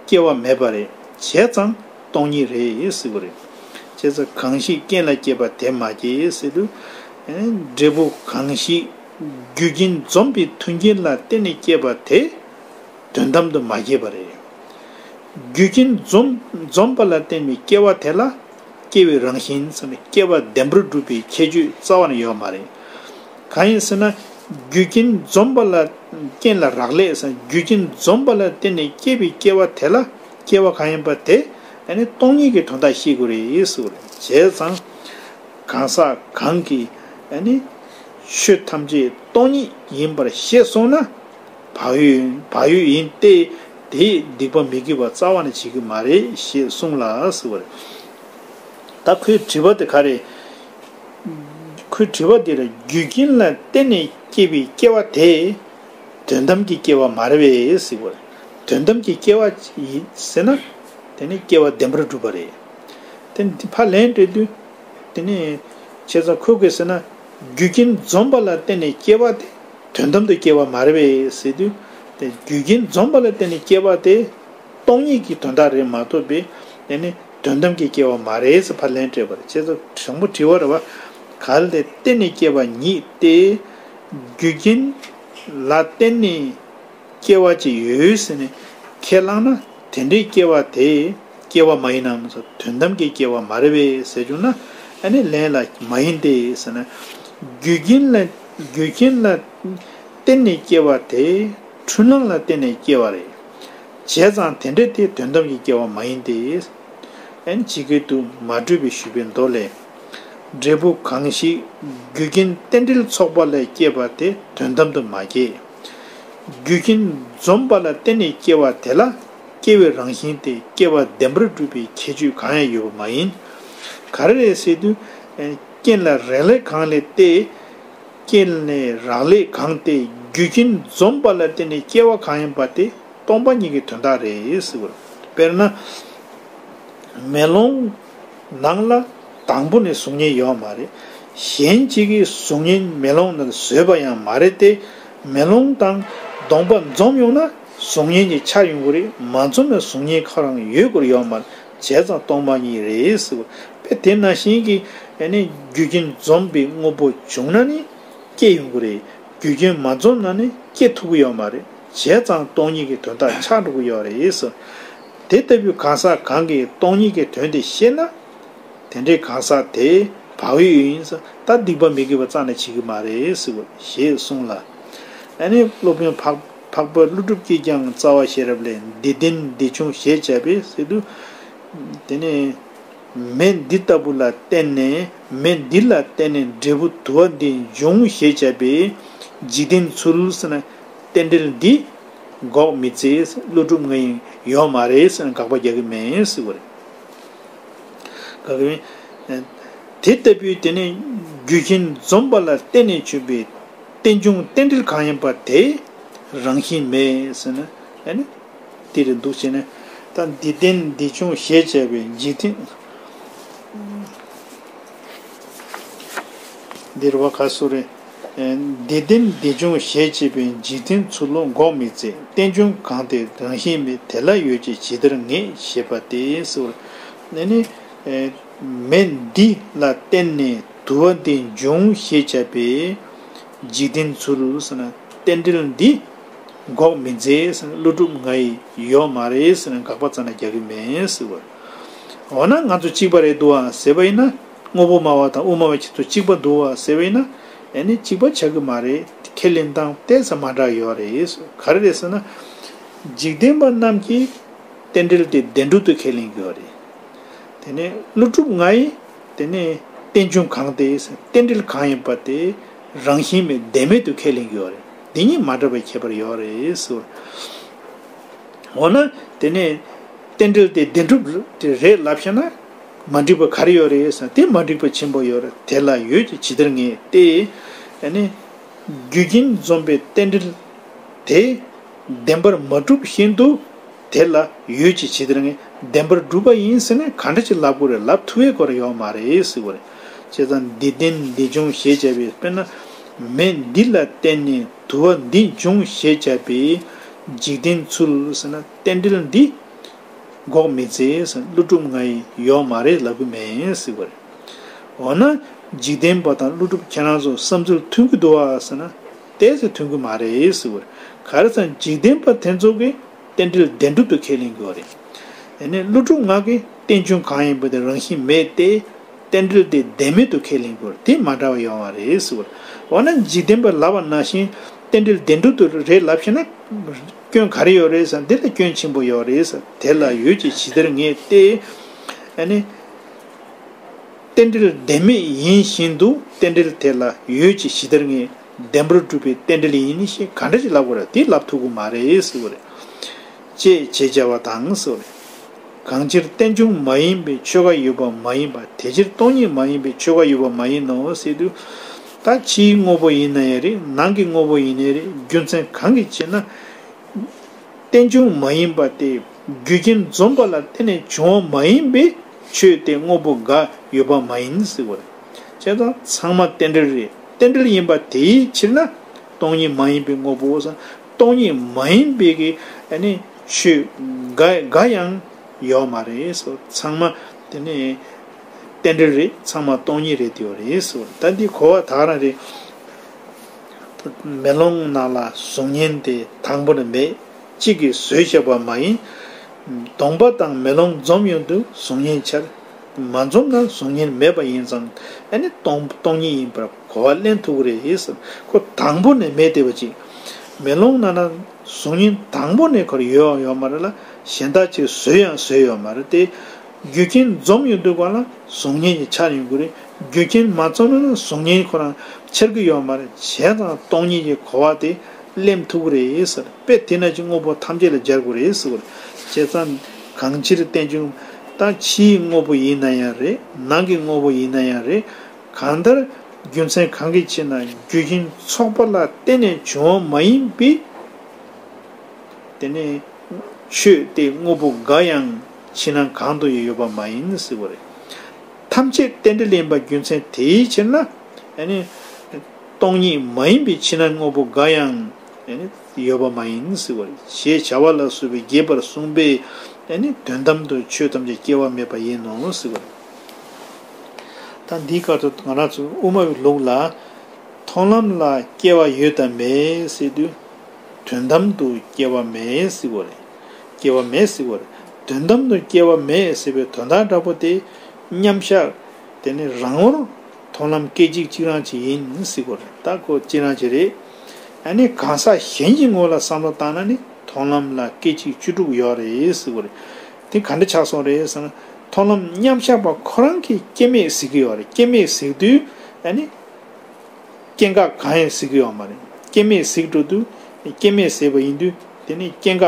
སྐྱེ་བ་མེད་པ་རེད། བྱས་ཙང་སྟོང་ཉིད་རེད་ཟེར་བ་རེད། བྱས་ཙང་གང་ཞིག་རྐྱེན་ལ་སྐྱེས་པ་དེ་མ་སྐྱེས་ཟེར་དུས། འབྲས་བུ་གང་ཞིག་རྒྱུ་རྐྱེན་འཛོམས་པའི་མཐུན་རྐྱེན་ལ་བརྟེན་ནས་སྐྱེས་པ་དེ་དོན་དམ་དུ་མ་སྐྱེས་པ་རེད། རྒྱུ་རྐྱེན་འཛོམས་འཛོམས་པ་ལ་བརྟེན་པའི་སྐྱེ་བ་དེ་ལ་སྐྱེ་བའི་རང་བཞིན་ཟེར་ནས་སྐྱེ་བ་བདེན་པར་གྲུབ་པའི་ཁྱད་ཆོས་རྩ་བ་ནས་ཡོད་མ་རེད། གང་ཡིན་ཟེར་ན། རྒྱུ་རྐྱེན་འཛོམས་པ་ལ་རྐྱེན་ལ་རག་ལས་ཟེར། རྒྱུ་རྐྱེན་འཛོམས་པ་ལ་བརྟེན་ནས་སྐྱེས་པའི་སྐྱེ་བ་དེ་ལ་སྐྱེ་བ་གང་ཡིན་པ་དེ་ཨ་ནི་སྟོང་ཉིད་ཀྱི་དོན་དག་ཤེས་དགོས་རེད་ཟེར་བ་རེད། བྱས་ཙང་གང་ཟག་གང་གིས་ཨ་ནི་ཆོས་ཐམས་ཅད་སྟོང་ཉིད་ཡིན་པར་ཤེས་སོང་ན། བག་ཡོད་བག་ཡོད་ཡིན་ཏེ། དེས་སྡིག་པ་མི་དགེ་བ་རྩ་བ་ནས་བྱེད་ཀྱི་མ་རེད་ཞེས་གསུངས་ལ་ཟེར་བ་རེད། ད་ཁོའི་དྲི་བ་དེ་ག་རེད། ཁོའི་དྲི་བ་འདི་ལ་རྒྱུ་རྐྱེན་ལ་བརྟེན་ནས་སྐྱེས་པའི་སྐྱེ་བ་དེ་དོན་དམ་གྱི་སྐྱེ་བ་མ་རེད་པས་ཟེར་བ་རེད། དོན་དམ་གྱི་སྐྱེ་བ་ཡིན་ཟེར་ན་དེ་ནི་སྐྱེ་བ་བདེན་པར་གྲུབ་པ་རེད། དེ་ནི་ཕར་ལན་སྤྲད་དུས། དེ་ནས་བྱས་ཙང་ཁོས་ག་རེ་ཟེར་ན། རྒྱུ་རྐྱེན་འཛོམས་པ་ལ་བརྟེན་ནས་སྐྱེ་བ་དེ་དོན་དམ་དུ་སྐྱེ་བ་མ་རེད་པས་ཟེར་དུས། དེ་རྒྱུ་རྐྱེན་འཛོམས་པ་ལ་བརྟེན་ནས་སྐྱེ་བ་དེ་སྟོང་ཉིད་ཀྱི་དོན་དག་རེད་མ་གཏོགས་པའི་དེ་ནི་དོན་དམ་གྱི་སྐྱེ་བ་མ་རེད་ཟེར་ཕར་ལན་སྤྲད་པ་རེད། བྱས་ཙང་དྲང་པོ་དྲི་བ་རེད་བ། གལ་ཏེ་བརྟེན་ནས་སྐྱེ་བ་ཉིད་དེ་རྒྱུ་རྐྱེན་ལ་བརྟེན་ནས། སྐྱེ་བ་ཅིག་ཡོད་ཟེར་ནས་ཁས་བླངས་ན་དེ་འདྲའི་སྐྱེ་བ་དེ་སྐྱེ་བ་མ་ཡིན་ནམ་ཟེར། དོན་དམ་གྱི་སྐྱེ་བ་མ་རེད་པས་ཟེར་བྱུང་ན། ཨ་ནི་ལན་ལ་མ་ཡིན་ཏེ་ཟེར་ན། རྒྱུ་རྐྱེན་ལ་རྒྱུ་རྐྱེན་ལ་བརྟེན་ནས་སྐྱེ་བ་དེ་འཁྲུལ་སྣང་ལ་བརྟེན་ནས་སྐྱེ་བ་རེད། བྱས་ཙང་དེ་འདྲ་དེ་དོན་དམ་གྱི་སྐྱེ་བ་མ་ཡིན་ཏེ། ཨན་ཇི་སྐད་དུ་མ་དྲོས་པས་ཞུས་པའི་མདོ་ལས། འབྲས་བུ་གང་ཞིག་རྒྱུ་རྐྱེན་རྟེན་འབྲེལ་ཚོགས་པ་ལས་སྐྱེས་པ་དེ་དོན་དམ་དུ་མ་སྐྱེས། རྒྱུ་རྐྱེན་འཛོམས་པ་ལ་བརྟེན་ནས་སྐྱེ་བ་དེ་ལ་སྐྱེ་བའི་རང་བཞིན་དེ་སྐྱེ་བ་བདེན་པར་གྲུབ་པའི་ཁྱད་ཆོས་གང་ཡང་ཡོད་པ་མ་ཡིན། ག་རེ་རེད་ཟེར་དུས། རྐྱེན་ལ་རག་ལས་གང་ལས་ཏེ། རྐྱེན་ལས་རག་ལས་གང་སྟེ་རྒྱུ་རྐྱེན་འཛོམས་པ་ལ་བརྟེན་ནས་སྐྱེ་བ་གང་ཡིན་པ་དེ་སྟོང་པ་ཉིད་ཀྱི་དོན་དག་རེད་ཟེར་བ་རེད། དཔེར་ན། མེ་ལོང་ནང་ལ་དང་པོ་ནས་གཟུགས་བརྙན་ཡོད་མ་རེད། གཞན་གཅིག་གིས་གཟུགས་བརྙན་མེ་ལོང་ནང་བཟོས་པ་ཡང་མ་རེད་དེ། མེ་ལོང་དང་གདོང་པ་འཛོམས་ཡོང་ན་གཟུགས་བརྙན་གྱི་ཆ་ཡོང་གི་རེད། མ་འཛོམས་ན་གཟུགས་བརྙན་ཁོ་རང་ཡོད་དགོས་ཡོད་མ་རེད། བྱས་ཙང་སྟོང་པ་ཉིད་རེད་ཟེར་བ། དཔེ་དེ་ནང་བཞིན་གྱི་ཨ་ནི་རྒྱུ་རྐྱེན་འཛོམས་པའི་དངོས་པོ་བྱུང་ན་ནི་སྐྱེ་ཡོང་གི་རེད། རྒྱུ་རྐྱེན་མ་འཛོམས་ན་ནི་སྐྱེ་ཐུབ་ཀྱི་ཡོད་མ་རེད། བྱས་ཙང་སྟོང་ཉིད་ཀྱི་དོན་དག་ཆགས་འགྲོ་གི་ཡོད་རེད་ཟེར། དེ་ལྟ་བུའི་གང་ཟག་གང་གིས་སྟོང་ཉིད་ཀྱི་དོན་དེ་ཤེས་ན། དེ་འདྲའི་གང་ཟག་དེ་བག་ཡོད་ཡིན་ཟེར། ད་སྡིག་པ་མི་དགེ་བ་རྩ་ནས་བྱེད་ཀྱི་མ་རེད་ཟེར་བ་ཞེས་གསུངས་ལ། ཨ་ནི་སློབ་དཔོན་འཕགས་འཕགས་པ་ཀླུ་སྒྲུབ་ཀྱིས་ཀྱང་རྩ་བ་ཤེས་རབ་ལས། འདི་བདེན་འདི་བྱུང་ཞེས་བྱ་བའི་ཟེར་དུས། དེ་ནས་མེ་འདི་ལྟ་བུ་ལ་བརྟེན་ནས། མེ་འདི་ལ་བརྟེན་ནས་འབྲས་བུ་དུ་བ་འདི་འབྱུང་ཞེས་བྱ་བའི་འཇིག་རྟེན་ཚུལ་ཟེར་ན། རྟེན་འབྲེལ་འདི་འགོག་མི་བྱེད། ཀླུ་སྒྲུབ་ང་ཡིན་ཡོད་མ་རེད་ཟེར་ནས་དགག་པ་རྒྱག་གི་མེད་ཟེར་བ་རེད། དགག་གི་མེད། དེ་ལྟ་བུའི་དེ་ནས་རྒྱུ་རྐྱེན་འཛོམས་པ་ལ་བརྟེན་ནས་བྱུང་བའི་རྟེན་འབྱུང་རྟེན་འབྲེལ་གང་ཡིན་པ་དེ་རང་བཞིན་མེད་ཟེར་ན། ཨ་ནི་དེ་རེད་འདུག་བྱས་ནས། ད་འདི་བདེན་འདི་བྱུང་ཞེས་བྱ་བའི་འཇིག་རྟེན། འདིར་བ་ག་སུ་རེ། འདི་ལྡན་འདི་འབྱུང་ཞེས་བྱ་བའི། འཇིག་རྟེན་ཚུལ་ལོ་འགོག་མི་མཛད། རྟེན་འབྱུང་གང་སྟེ་རང་བཞིན་མེད། དེ་ལ་ཡོད་ཅེས་ཇི་ལྟར་ངེས། ཞེས་པ་སྟེ་སོ། ནི་ནི། མེ་འདི་ལ་བརྟེན་ནས་དུ་བ་འདི་འབྱུང་ཞེས་བྱ་བའི། འཇིག་རྟེན་ཚུལ་ཟེར་ན་རྟེན་འབྲེལ་འདི་འགོག་མི་མཛད་ཟེར་ན་ཀླུ་སྒྲུབ་ང་ཡིས་ཡོད་མ་རེད་ཟེར་ན་དགག་པ་རྩ་ནས་རྒྱག་གི་མེད་ཟེར་བ། འོ་ན་ང་ཚོ་གཅིག་པ་རེད་འདུག་ཨ་ཟེར་བ་ཡིན་ན། དངོས་པོ་སྨྲ་བ་དང་དབུ་མ་པ་ཁྱེད་ཚོ་གཅིག་པ་འདུག་བ་ཟེར་བས་ན། ཨེ་ནི་གཅིག་པ་ཆགས་ཀྱི་མ་རེད། ཁས་ལེན་སྟངས་ཏོག་ཙམ་མ་འདྲ་ཡོད་རེད། ག་རེ་རེད་ཟེར་ན། འཇིག་རྟེན་པ་རྣམས་ཀྱིས་རྟེན་འབྲེལ་དེ་བདེན་གྲུབ་ཏུ་ཁས་ལེན་གྱི་ཡོད་རེད། དེ་ནས་ཀླུ་སྒྲུབ་ང་ཡིས་དེ་ནས་རྟེན་འབྱུང་གང་སྟེ་རྟེན་འབྲེལ་གང་ཡིན་པ་དེ་རང་བཞིན་མེད་བདེན་མེད་དུ་ཁས་ལེན་གྱི་ཡོད་རེད། འདི་གཉིས་མ་འདྲ་བའི་ཁྱད་པར་ཡོད་རེད་ཟེར། འོ་ན་དེ་ནས་རྟེན་འབྲེལ་དེ་བདེན་གྲུབ་དེ་རེད་ལབ་བྱས་ན། མ་འགྲིག་པ་ག་རེ་ཡོད་རེད་ཟེར་ན་དེ་མ་འགྲིག་པ་ཆེན་པོ་ཡོད་རེད། དེ་ལ་ཡོད་ཅེས་ཇི་ལྟར་ངེས་ཏེ། ཨ་ནི། རྒྱུ་རྐྱེན་འཛོམས་པའི་རྟེན་འབྲེལ་དེ་བདེན་པར་མ་གྲུབ་བཞིན་དུ་དེ་ལ་ཡོད་ཅེས་ཇི་ལྟར་ངེས། བདེན་པར་གྲུབ་པ་ཡིན་ཟེར་ན་ག་འདྲ་ཅིག་ལབ་དགོས་རེད། ལབ་ཐུབ་པའི་སྐོར་ཡོད་མ་རེད་ཟེར་བ་རེད། བྱས་ཙང་འདི་ལྡན་འདི་འབྱུང་ཞེས་བྱ་བའི་དཔེར་ན། མེ་འདི་ལ་བརྟེན་ནས་དུ་བ་འདི་འབྱུང་ཞེས་བྱ་བའི་འཇིག་རྟེན་ཚུལ་ཟེར་ན་རྟེན་འབྲེལ་འདི་འགོག་མི་མཛད་ཟེར་ན་ཀླུ་སྒྲུབ་ང་ཡིས་ཡོད་མ་རེད་ལབ་གི་མེད་ཟེར་བ་རེད། འོ་ན་འཇིག་རྟེན་པ་དང་ཀླུ་སྒྲུབ་ཁྱེད་རང་ཚོ་བསམ་ཚུལ་མཐུན་གྱི་འདུག་ཨ་ཟེར་ན་ཏོག་ཙམ་མཐུན་གྱི་མ་རེད་ཟེར་བ་རེད། ག་རེ་ཟེར་ན་འཇིག་རྟེན་པ་དེ་ཚོ་གིས་རྟེན་འབྲེལ་བདེན་གྲུབ་ཏུ་ཁས་ལེན་གྱི་ཡོད་རེད། དེ་ནས་ཀླུ་སྒྲུབ་ང་གིས་རྟེན་འབྱུང་གང་ཡིན་པ་དེ་རང་བཞིན་མེད་དེ། རྟེན་འབྲེལ་དེ་བདེན་མེད་དུ་ཁས་ལེན་དགོས་རེད། དེ་མ་འདྲ་བ་ཡོང་བ་རེད་ཟེར་བ་རེད། འོ་ན་འཇིག་རྟེན་པས་ལབ་པ་ནང་བཞིན་རྟེན་འབྲེལ་བདེན་གྲུབ་ཏུ་རེད་ལབ་ཤེ་ན། སྐྱོན་ག་རེ་ཡོད་རེད་ཟེར་ན་འདི་ལ་སྐྱོན་ཆེན་པོ་ཡོད་རེད་ཟེར། དེ་ལ་ཡོད་ཅེས་ཇི་ལྟར་ངེས་ཏེ། ཨ་ནི། རྟེན་འབྲེལ་བདེན་མེད་ཡིན་བཞིན་དུ་རྟེན་འབྲེལ་དེ་ལ་ཡོད་ཅེས་ཇི་ལྟར་ངེས། བདེན་པར་གྲུབ་པའི་རྟེན་འབྲེལ་ཡིན་ཞེས་ག་འདྲ་ཞིག་ལབ་དགོས་རེད། དེ་ལབ་ཐུབ་ཀྱི་མ་རེད་ཟེར་བ་རེད། ཅེས་བྱས་བྱ་བ་དང་ཟེར་བ་རེད། གང་ཕྱིར་རྟེན་འབྱུང་མ་ཡིན་པའི་ཆོས་འགའ་ཡོད་པ་མ་ཡིན་པ། དེ་ཕྱིར་སྟོང་ཉིད་མ་ཡིན་པའི་ཆོས་འགའ་ཡོད་པ་མ་ཡིན་ནོ་ཟེར་དུས། ད་ཕྱིའི་དངོས་པོ་ཡིན་ན་ཡང་རེད། ནང་གི་དངོས་པོ་ཡིན་ནའི་རེད། རྒྱུ་མཚན་གང་གིས་ཕྱིར་ན། རྟེན་འབྱུང་མ་ཡིན་པ་སྟེ་རྒྱུ་རྐྱེན་འཛོམས་པ་ལ་བརྟེན་ནས་བྱུང་བ་མ་ཡིན་པའི་ཆོས་དེ་དངོས་པོ་འགའ་ཡོད་པ་མ་ཡིན་ཟེར་བ་རེད། བྱས་ཙང་ཚང་མ་རྟེན་འབྲེལ་རེད། རྟེན་འབྲེལ་ཡིན་པ་དེའི་ཕྱིར་ན་སྟོང་ཉིད་མ་ཡིན་པའི་དངོས་པོ་ཟེར། སྟོང་ཉིད་མ་ཡིན་པའི་གི་ཨ་ནི་ཆོས་འགའ་འགའ་ཡང་ཡོད་མ་རེད་ཟེར། ཚང་མ་དེ་ནི་རྟེན་འབྲེལ་རེད། ཚང་མ་སྟོང་ཉིད་རེད་དེ་ཡོད་རེད་ཟེར། ད་འདི་གོ་བ་ད་ག་རང་རེད། མེ་ལོང་ནང་ལ་གཟུགས་བརྙན་དེ་དང་པོ་ནས་མེད། གཅིག་གིས་བཟོས་བཞག་པ་མ་ཡིན། གདོང་པ་དང་མེ་ལོང་འཛོམས་ཡོང་དུས་གཟུགས་བརྙན་འཆར། མ་འཛོམས་ན་གཟུགས་བརྙན་མེད་པ་ཡིན་ཙང་ཨ་ནི་སྟོང་སྟོང་ཉིད་ཡིན་པར་གོ་བ་ལེན་ཐུབ་ཀྱི་རེད་ཟེར། ཁོ་དང་པོ་ནས་མེད་བསྡད་པ་ཅིག་མེ་ལོང་ནང་ན་གཟུགས་བརྙན་དང་པོ་ནས་ཁོར་ཡོད་ཡང་ཡོད་མ་རེད་ལ། གཞན་དག་ཅིག་བཟོས་ཡང་བཟོས་ཡོད་མ་རེད་དེ། རྒྱུ་རྐྱེན་འཛོམས་ཡོང་དུས་གང་ལ་གཟུགས་བརྙན་གྱི་འཆར་ཡོང་གི་རེད། རྒྱུ་རྐྱེན་མ་འཛོམས་ན་གཟུགས་བརྙན་ཁོ་རང་འཆར་གྱི་ཡོད་མ་རེད། བྱས་ཙང་སྟོང་ཉིད་ཀྱི་གོ་བ་དེ་ལེན་ཐུབ་ཀྱི་རེད་ཟེར། དཔེ་དེ་ནང་བཞིན་དངོས་པོ་ཐམས་ཅད་ལ་སྦྱར་དགོས་རེད་ཟེར་བ་རེད། བྱས་ཙང་གང་ཕྱིར་རྟེན་འབྱུང་ད་ཕྱིའི་དངོས་པོ་ཡིན་ན་ཡང་རེད། ནང་གི་དངོས་པོ་ཡིན་ན་ཡང་རེད། གང་ལྟར་རྒྱུ་མཚན་གང་གི་ཕྱིར་ན་རྒྱུ་རྐྱེན་ཚོགས་པ་ལ་བརྟེན་ནས་བྱུང་བ་མ་ཡིན་པའི། དེ་ནས་ཆོས་དེ་དངོས་པོ་འགའ་ཡང་ཕྱི་ནང་གང་དུ་ཡང་ཡོད་པ་མ་ཡིན་ཟེར་བ་རེད། ཐམས་ཅད་རྟེན་འབྲེལ་ཡིན་པ་རྒྱུ་མཚན་དེའི་ཕྱིར་ན། ཨ་ནི། སྟོང་ཉིད་མ་ཡིན་པའི་ཕྱི་ནང་དངོས་པོ་འགའ་ཡང་ཨ་ནི་ཡོད་པ་མ་ཡིན་ཟེར་བ་རེད། ཞེས་བྱ་བ་ལ་སོགས་པས་རྒྱས་པར་གསུངས་པས་ཨ་ནི་དོན་དམ་དུ་ཆོས་ཐམས་ཅད་སྐྱེ་བ་མེད་པ་ཡིན་ནོ་ཟེར་བ་རེད། ད་འདིའི་སྐབས་སུ་ང་རང་ཚོ་དབུ་མ་པའི་ལུགས་ལ། མཐོང་ལམ་ལ་སྐྱེ་བ་ཡོད་དམ་མེད་ཟེར་དུས། དོན་དམ་དུ་སྐྱེ་བ་མེད་ཟེར་བ་རེད། སྐྱེ་བ་མེད་ཟེར་བ་རེད། དོན་དམ་དུ་སྐྱེ་བ་མེད་ཟེར་བའི་དོན་དག་འདྲ་པོ་དེ་མཉམ་གཞག་དེ་ནི་རང་ངོར་མཐོང་ལམ་སྐད་ཅིག་གཅིག་རང་གཅིག་ཡིན་ཟེར་བ་རེད། ད་ཁོ་གཅིག་རང་གཅིག་རེད། ཨ་ནི་གང་ཟག་གཞན་གྱི་ངོ་ལ་བསམ་བློ་བཏང་ན་ནི་མཐོང་ལམ་ལ་སྐད་ཅིག་བཅུ་དྲུག་ཡོད་རེད་ཟེར་བ་རེད། དེ་ག་འདྲ་ཆགས་སོང་རེད་ཟེར་ན། མཐོང་ལམ་མཉམ་གཞག་པ་ཁོ་རང་གིས་སྐྱེ་མེད་ཟེར་གྱི་ཡོད་རེད། སྐྱེ་མེད་ཟེར་དུས་ཨ་ནི། སྐྱེ་འགག་གང་ཡང་གཟིགས་ཀྱི་ཡོད་མ་རེད། སྐྱེ་མེད་གཟིགས་འགྲོ་དུས་སྐྱེ་མེད་ཟེར་བ་ཡིན་དུས་དེ་ནི་སྐྱེ་འགག་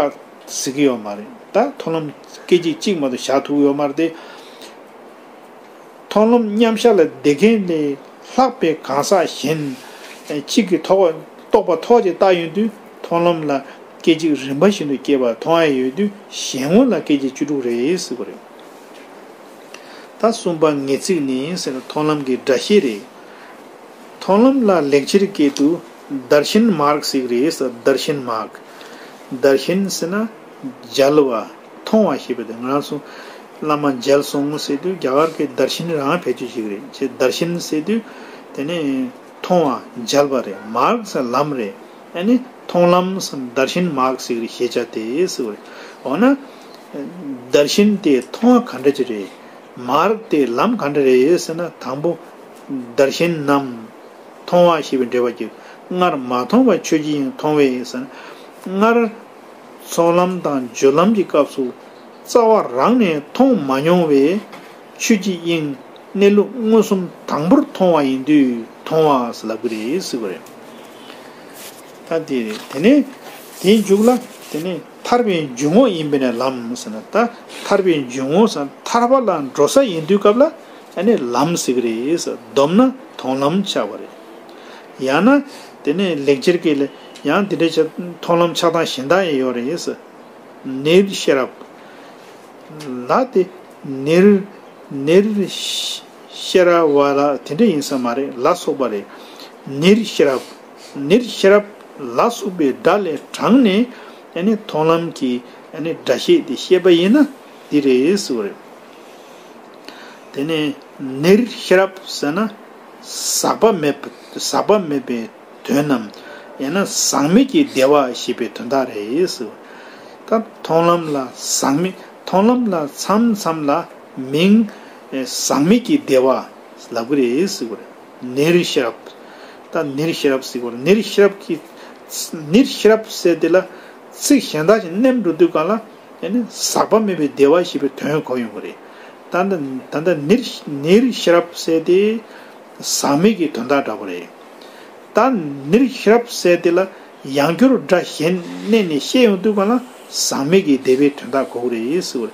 གཟིགས་ཀྱི་ཡོད་མ་རེད། ད་མཐོང་ལམ་སྐད་ཅིག་གཅིག་མ་གཏོགས་བཞག་ཐུབ་ཀྱི་ཡོད་མ་རེད་དེ། མཐོང་ལམ་མཉམ་གཞག་ལ་བདེ་མཁན་ལས་ལྷག་པའི་གང་ཟག་གཞན་གཅིག་གིས་རྟོགས་པ་རྟོགས་པ་ཐོག་ཅིག་བཏགས་ཡོང་དུས་མཐོང་ལམ་ལ་སྐད་ཅིག་རིམ་པ་བཞིན་དུ་སྐྱེ་བ་མཐོང་ཡ་ཡོད་དུས་གཞན་ངོ་ལ་སྐད་ཅིག་བཅུ་དྲུག་རེད་ཟེར་བ་རེད། ད་གསུམ་པ་ངེས་ཚིག་ནི་ཟེར་ན་མཐོང་ལམ་གྱི་སྒྲ་བཤད་རེད། མཐོང་ལམ་ལ་ལེགས་སྦྱར་སྐད་དུ་དར་ཤན་མཱརྒ་ཟེར་གི་རེད། དར་ཤན་མཱརྒ། དར་ཤན་ཟེར་ན་མཇལ་བ། མཐོང་བ་ཞེས་པ་དེ། ང་རང་ཚོ་བླ་མ་མཇལ་སོང་ཟེར་དུས་རྒྱ་གར་གྱི་དར་ཤན་རང་བེད་སྤྱོད་བྱེད་ཀྱི་རེད། ཅེས་དར་ཤན་ཟེར་དུས་དེ་ནི་མཐོང་བ་མཇལ་བ་རེད། མཱརྒ་ཟེར་ལམ་རེད། ཨ་ནི་མཐོང་ལམ་ཟེར་དར་ཤན་མཱརྒ་ཟེར་གི་རེད། ཤེས་བྱ་དེ་ཟེར་བ་རེད། འོ་ན་དར་ཤན་དེ་མཐོང་བ་ག་འདྲ་ཅིག་རེད། མཱརྒ་དེ་ལམ་ག་འདྲ་རེད་ཟེར་ན། དང་པོ་དར་ཤན་ནམ། མཐོང་བ་ཞེས་པའི་འགྲེལ་པ་གྱིས། སྔར་མ་མཐོང་བ་ཆོས་ཀྱི་དབྱིངས་མཐོང་བས་ཟེར་ན། སྔར་ཚོགས་ལམ་དང་སྦྱོར་ལམ་གྱི་སྐབས་སུ་རྩ་བ་རང་ནས་མཐོང་མ་མྱོང་བའི་ཆོས་ཀྱི་དབྱིངས་གནས་ལུགས་མངོན་སུམ་དང་པོར་མཐོང་བ་ཡིན་དུས་མཐོང་བ་ཟེར་ལབ་ཀྱི་རེད་ཟེར་བ་རེད། ད་དེ་རེད། དེ་ནས་དེའི་མཇུག་ལ་དེ་ནས་ཐར་པའི་འཇུག་ངོགས་ཡིན་པས་ན་ལམ་ཟེར་ན། ད་ཐར་པའི་འཇུག་ངོགས་ཟེར་ན་ཐར་པ་ལ་འགྲོ་ས་ཡིན་དུས་སྐབས་ལ་ཨ་ནི་ལམ་ཟེར་གི་རེད་ཟེར། བསྡོམས་ན་མཐོང་ལམ་ཆགས་པ་རེད། ཡང་ན་དེ་ནས་ལེགས་སྦྱར་སྐད་ལ་ཡང་དེ་འདྲའི་ཆ་མཐོང་ལམ་ཆགས་སྟངས་གཞན་དག་ཡང་ཡོད་རེད་ཟེར། ནེར་ཤེས་རབ། ལ་དེ་ནེར་ནེར་ཤེས་རབ་བ་ལ་དེ་འདྲ་ཡིན་ས་མ་རེད། ལ་སོགས་པ་རེད། ནེར་ཤེས་རབ། ནེར་ཤེས་རབ་ལ་སོགས་པའི་སྒྲ་ལས་དྲངས་ནས་ཨ་ནི་མཐོང་ལམ་གྱི་ཨ་ནི་སྒྲ་བཤད་དེ་བཤད་པ་ཡིན་ན་འདི་རེད་ཟེར་བ་རེད། དེ་ནས་ནེར་ཤེས་རབ་ཟེར་ན་ཟག་པ་མེད་པ། ཟག་པ་མེད་པའི་དོན་ནམ། ཡང་ན་ཟག་མེད་ཀྱི་བདེ་བ་ཞེས་པའི་དོན་དག་རེད་ཟེར། ད་མཐོང་ལམ་ལ་ཟག་མེད། མཐོང་ལམ་ལ་མཚམས་མཚམས་ལ་མིང་ཟག་མེད་ཀྱི་བདེ་བ་ལབ་ཀྱི་རེད་ཟེར་བ་རེད། ནེར་ཤེས་རབ། ད་ནེར་ཤེས་རབ་ཟེར་བ་རེད། ནེར་ཤེས་རབ་ཀྱི། ནེར་ཤེས་རབ་ཟེར་དེ་ལ་ཚིག་གཞན་དག་ཅིག་མནན་འགྲོ་དུས་གང་ལ་ཡང་ན་ཟག་པ་མེད་པའི་བདེ་བ་ཞེས་པའི་དོན་གོ་ཡོང་གི་རེད། ད་ལྟ་ད་ལྟ་ནེར་ནེར་ཤེས་རབ་ཟེར་དེ་ཟག་མེད་ཀྱི་དོན་དག་འདྲ་པོ་རེད། ད་ནེར་ཤེས་རབ་ཟེར་དེ་ལ་ཡང་བསྐྱར་སྒྲ་གཞན་བསྣན་ནས་བཤད་ཡོང་དུས་གང་ལ་ཟག་མེད་ཀྱི་བདེ་བའི་དོན་དག་གོ་གི་རེད་ཟེར་བ་རེད།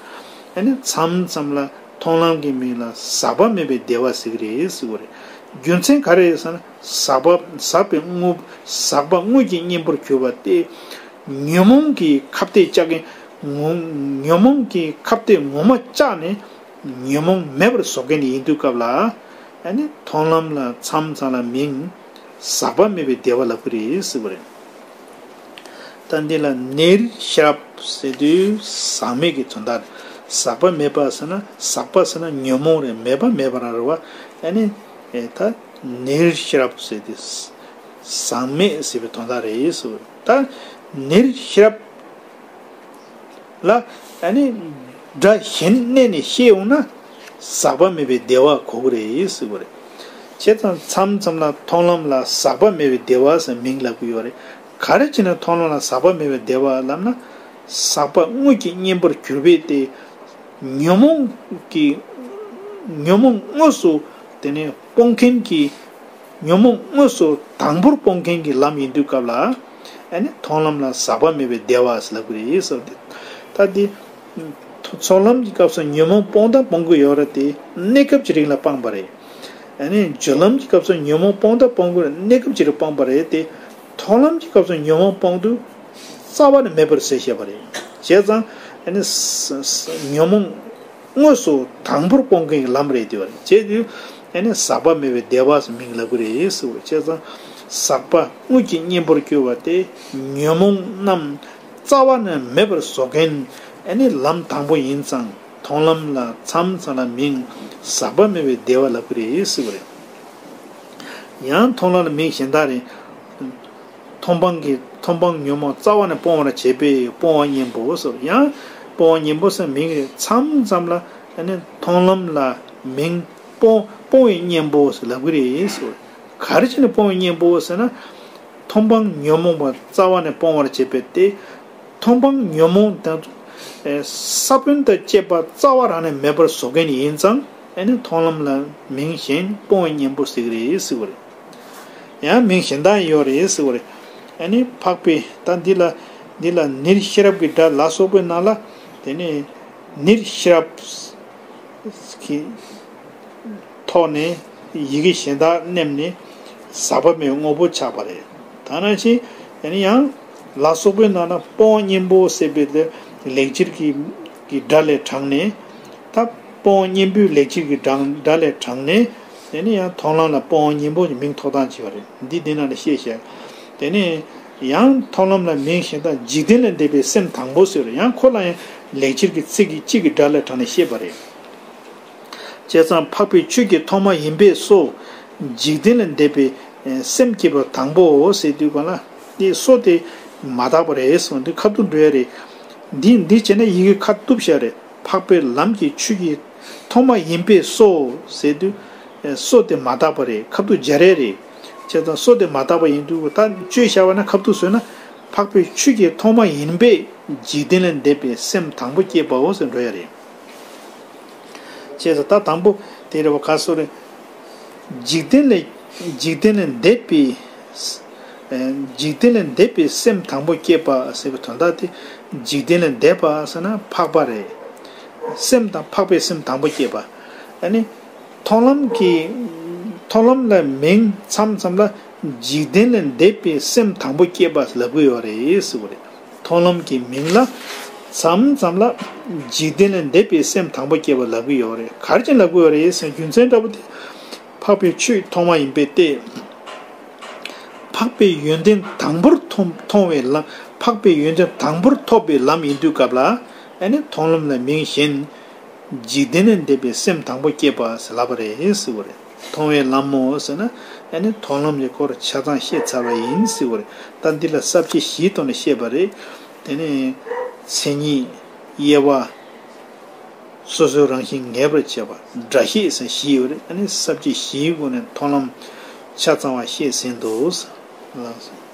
ཨ་ནི་མཚམས་མཚམས་ལ་མཐོང་ལམ་གྱི་མིང་ལ་ཟག་པ་མེད་པའི་བདེ་བ་ཟེར་གི་རེད་ཟེར་བ་རེད། རྒྱུ་མཚན་ག་རེ་རེད་ཟེར་ན། ཟག་པ་ཟག་པའི་དངོས། ཟག་པ་དངོས་ཀྱི་གཉེན་པོར་གྱུར་པ་སྟེ། ཉོན་མོངས་ཀྱི་ཁ་གཏད་བཅག་མཁན་ངོ་། ཉོན་མོངས་ཀྱི་ཁ་གཏད་ངོ་མ་བཅག་ནས་ཉོན་མོངས་མེད་པར་བཟོ་མཁན་ཡིན་དུས་སྐབས་ལ། ཨ་ནི་མཐོང་ལམ་ལ་མཚམས་མཚམས་ལ་མིང་ཟག་པ་མེད་པའི་བདེ་བ་ལབ་ཀྱི་རེད་ཟེར་བ་རེད། ད་འདི་ལ་ནེར་ཤེས་རབ་ཟེར་དུས་ཟག་མེད་ཀྱི་དོན་དག་རེད། ཟག་པ་མེད་པ་ཟེར་ན། ཟག་པ་ཟེར་ན་ཉོན་མོངས་རེད། མེད་པ་མེད་པ་རང་རེད་བ། ཨ་ནི་ཨེ་ད་ནེར་ཤེས་རབ་ཟེར་དུས་ཟག་མེད་ཟེར་བའི་དོན་དག་རེད་ཟེར་བ་རེད། ད་ནེར་ཤེས་རབ་ལ་ཨ་ནི་སྒྲ་གཞན་བསྣན་ནས་བཤད་ཡོང་ན་ཟག་པ་མེད་པའི་བདེ་བ་གོ་གི་རེད་ཟེར་བ་རེད། བྱས་ཙང་མཚམས་མཚམས་ལ་མཐོང་ལམ་ལ་ཟག་པ་མེད་པའི་བདེ་བ་ཟེར་མིང་ལབ་ཀྱི་ཡོད་རེད། ག་རེ་བྱས་ན་མཐོང་ལམ་ལ་ཟག་པ་མེད་པའི་བདེ་བ་ལབ་ན། ཟག་པ་དངོས་ཀྱི་གཉེན་པོར་གྱུར་པས་ཏེ། ཉོན་མོངས་ཀྱི། ཉོན་མོངས་དངོས་སུ་དེ་ནས་སྤོང་མཁན་གྱི། ཉོན་མོངས་དངོས་སུ་དང་པོར་སྤོང་མཁན་གྱི་ལམ་ཡིན་དུས་སྐབས་ལ། ཨ་ནི་མཐོང་ལམ་ལ་ཟག་པ་མེད་པའི་བདེ་བ་ཟེར་ལབ་ཀྱི་རེད་ཟེར་བ་དེ། ད་དེ་ཚོགས་ལམ་གྱི་སྐབས་སུ་ཉོན་མོངས་སྤོང་དང་སྤོང་གི་ཡོད་རེད་དེ། གནས་སྐབས་ཀྱི་རིང་ལ་སྤངས་པ་རེད། ཨ་ནི་སྦྱོར་ལམ་གྱི་སྐབས་སུ་ཉོན་མོངས་སྤོང་དང་སྤོང་གི་རེད། གནས་སྐབས་ཀྱི་རིང་སྤངས་པ་རེད་དེ། མཐོང་ལམ་གྱི་སྐབས་སུ་ཉོན་མོངས་སྤོང་དུས་རྩ་བ་ནས་མེད་པར་ཟེར་བཤད་པ་རེད། བྱས་ཙང་ཨ་ནི་ཉོན་མོངས་དངོས་སུ་དང་པོར་སྤོང་མཁན་གྱི་ལམ་རེད་དེ་བ་རེད། བྱས་དུས་ཨ་ནི་ཟག་པ་མེད་པའི་བདེ་བ་ཟེར་མིང་ལབ་ཀྱི་རེད་ཟེར་བ། བྱས་ཙང་ཟག་པ་དངོས་ཀྱི་གཉེན་པོར་གྱུར་པ་སྟེ། ཉོན་མོངས་རྣམས་རྩ་བ་ནས་མེད་པར་བཟོ་མཁན་ཨ་ནི་ལམ་དང་པོ་ཡིན་ཙང་། མཐོང་ལམ་ལ་མཚམས་མཚམས་ལ་མིང་ཟག་པ་མེད་པའི་བདེ་བ་ལབ་ཀྱི་རེད་ཟེར་བ་རེད། ཡང་མཐོང་ལམ་ལ་མིང་གཞན་དག་རེད། མཐོང་སྤང་གི། མཐོང་སྤང་ཉོན་མོངས་རྩ་བ་ནས་སྤོང་བར་བྱེད་པས་སྤོང་བ་གཉེན་པོ་ཟེར། ཡང་སྤོང་བ་གཉེན་པོ་ཟེར་མིང་རེད། མཚམས་མཚམས་ལ་ཨ་ནི་མཐོང་ལམ་ལ་མིང་སྤོང་། སྤོང་བའི་གཉེན་པོ་ཟེར་ལབ་ཀྱི་རེད་ཟེར། ག་རེ་བྱས་ནས་སྤོང་བའི་གཉེན་པོ་ཟེར་ན། མཐོང་སྤང་ཉོན་མོངས་པ་རྩ་བ་ནས་སྤོང་བར་བྱེད་པས་ཏེ། མཐོང་སྤང་ཉོན་མོངས་དང་། ས་བོན་དང་བཅས་པ་རྩ་བ་རང་ནས་མེད་པར་བཟོ་མཁན་ཡིན་ཙང་། ཨ་ནི་མཐོང་ལམ་ལ་མིང་གཞན་སྤོང་བའི་གཉེན་པོ་ཟེར་གྱི་རེད་ཟེར་བ་རེད། ཡང་མིང་གཞན་དག་ཡོད་རེད་ཟེར་བ་རེད། ཨ་ནི་འཕགས་པའི། ད་འདི་ལ། འདི་ལ་ནེར་ཤེས་རབ་ཀྱི་སྒྲ་ལ་སོགས་པའི་ནང་ལ། དེ་ནས་ནེར་ཤེས་རབ་ཀྱི་ཐོག་ནས་ཡི་གེ་གཞན་དག་མནན་ནས་ཟག་པ་མེད་པའི་དངོས་པོ་ཆགས་པ་རེད། ད་ནང་བཞིན་ཡང་ཡང་ལ་སོགས་པའི་ནང་ན་སྤོང་བ་གཉེན་པོ་ཟེར་བའི་ལེགས་སྦྱར་གྱི་གྱི་སྒྲ་ལས་དྲངས་ནས། ད་སྤོང་བ་གཉེན་པོའི་ལེགས་སྦྱར་གྱི་སྒྲ་སྒྲ་ལས་དྲངས་ནས་ དེ་ནས་ཡང་མཐོང་ལམ་ལ་སྤོང་བ་གཉེན་པོ་གི་མིང་ཐོགས་སྟངས་བྱས་པ་རེད། འདི་འདི་ནང་ལ་བཤད་བཤད། དེ་ནས་ཡང་མཐོང་ལམ་ལ་མིང་གཞན་དག་འཇིག་རྟེན་ལས་འདས་པའི་སེམས་དང་པོ་ཟེར་བ་རེད། ཡང་ཁོ་ལ་ཡང་ལེགས་སྦྱར་གྱི་ཚིག་གི་གཅིག་གི་སྒྲ་ལས་དྲངས་ནས་བཤད་པ་རེད། བྱས་ཙང་འཕགས་པའི་ཆོས་ཀྱི་ཐོག་མ་ཡིན་པས་སོ། འཇིག་རྟེན་ལས་འདས་པའི་སེམས་བསྐྱེད་པ་དང་པོའོ་ཟེར་དུས་ག་ལ། དེ་སོ་དེ་མ་དག་པ་རེད་གསུངས་དུས་ཁ་ཐུག་འགྲོ་ཡ་རེད། འདི་འདི་བྱས་ན་ཡི་གེ་ཁ་གཏུབ་བྱ་རེད། འཕགས་པའི་ལམ་གྱི་ཆོས་ཀྱི་ཐོག་མ་ཡིན་པས་སོ་ཟེར་དུས། སོ་དེ་མ་དག་པ་རེད། ཁ་ཐུག་སྦྱར་ཡ་རེད། བྱས་ཙང་སོ་དེ་མ་དག་པ་ཡིན་དུས་ད་བཅོས་བྱ་བ་ན་ཁ་ཐུག་བཟོས་ན། འཕགས་པའི་ཆོས་ཀྱི་ཐོག་མ་ཡིན་པས་འཇིག་རྟེན་ལས་འདས་པའི་སེམས་དང་པོ་བསྐྱེད་པའོ་ཟེར་འགྲོ་ཡ་རེད། བྱས་ཙང་ད་དང་པོ་དེ་རེད་བ། ག་སོ་རེད། འཇིག་རྟེན་ལས་འཇིག་རྟེན་ལས་འདས་པའི། འཇིག་རྟེན་ལས་འདས་པའི་སེམས་དང་པོ་བསྐྱེད་པ་ཟེར་བའི་དོན་དག་དེ། འཇིག་རྟེན་ལས་འདས་པ་ཟེར་ན་འཕགས་པ་རེད། སེམས་དང་འཕགས་པའི་སེམས་དང་པོ་བསྐྱེད་པ། ཨ་ནི། མཐོང་ལམ་གྱི། མཐོང་ལམ་ལ་མིང་མཚམས་མཚམས་ལ་འཇིག་རྟེན་ལས་འདས་པའི་སེམས་དང་པོ་བསྐྱེད་པ་ལབ་ཀྱི་ཡོད་རེད་ཟེར་བ་རེད། མཐོང་ལམ་གྱི་མིང་ལ་མཚམས་མཚམས་ལ་འཇིག་རྟེན་ལས་འདས་པའི་སེམས་དང་པོ་བསྐྱེད་པ་ལབ་ཀྱི་ཡོད་རེད། ག་རེ་བྱས་ལབ་ཀྱི་ཡོད་རེད་ཟེར་ན། རྒྱུ་མཚན་འདྲ་པོ་དེ། འཕགས་པའི་ཆོས་ཐོག་མ་ཡིན་པས་ཏེ། འཕགས་པའི་ཡོན་ཏན་དང་པོར་མཐོང་མཐོང་བའི་ལམ། འཕགས་པའི་ཡོན་ཏན་དང་པོར་ཐོབ་པའི་ལམ་ཡིན་དུས་སྐབས་ལ། ཨ་ནི་མཐོང་ལམ་ལ་མིང་གཞན། འཇིག་རྟེན་ལས་འདས་པའི་སེམས་དང་པོ་བསྐྱེད་པ་ཟེར་ལབ་པ་རེད་ཟེར་བ་རེད། མཐོང་བའི་ལམ་མོ་ཟེར་ན། ཨ་ནི་མཐོང་ལམ་གྱི་སྐོར་ཆ་ཚང་བཤད་ཚར་བ་ཡིན་ཟེར་བ་རེད། ད་འདི་ལ་ས་བཅད་བཞིའི་ཐོག་ནས་བཤད་པ་རེད། དེ་ནས་མཚན་ཉིད། དབྱེ་བ། སོ་སོའི་རང་བཞིན་ངེས་པར་བྱེད་པ། སྒྲ་བཤད་ཟེར་བཞི་ཡོད་རེད། ཨ་ནི་ས་བཅད་བཞིའི་སྒོ་ནས་མཐོང་ལམ་ཆ་ཚང་བ་བཤད་ཟིན་འདུག་ཟེར། ལགས་སོ།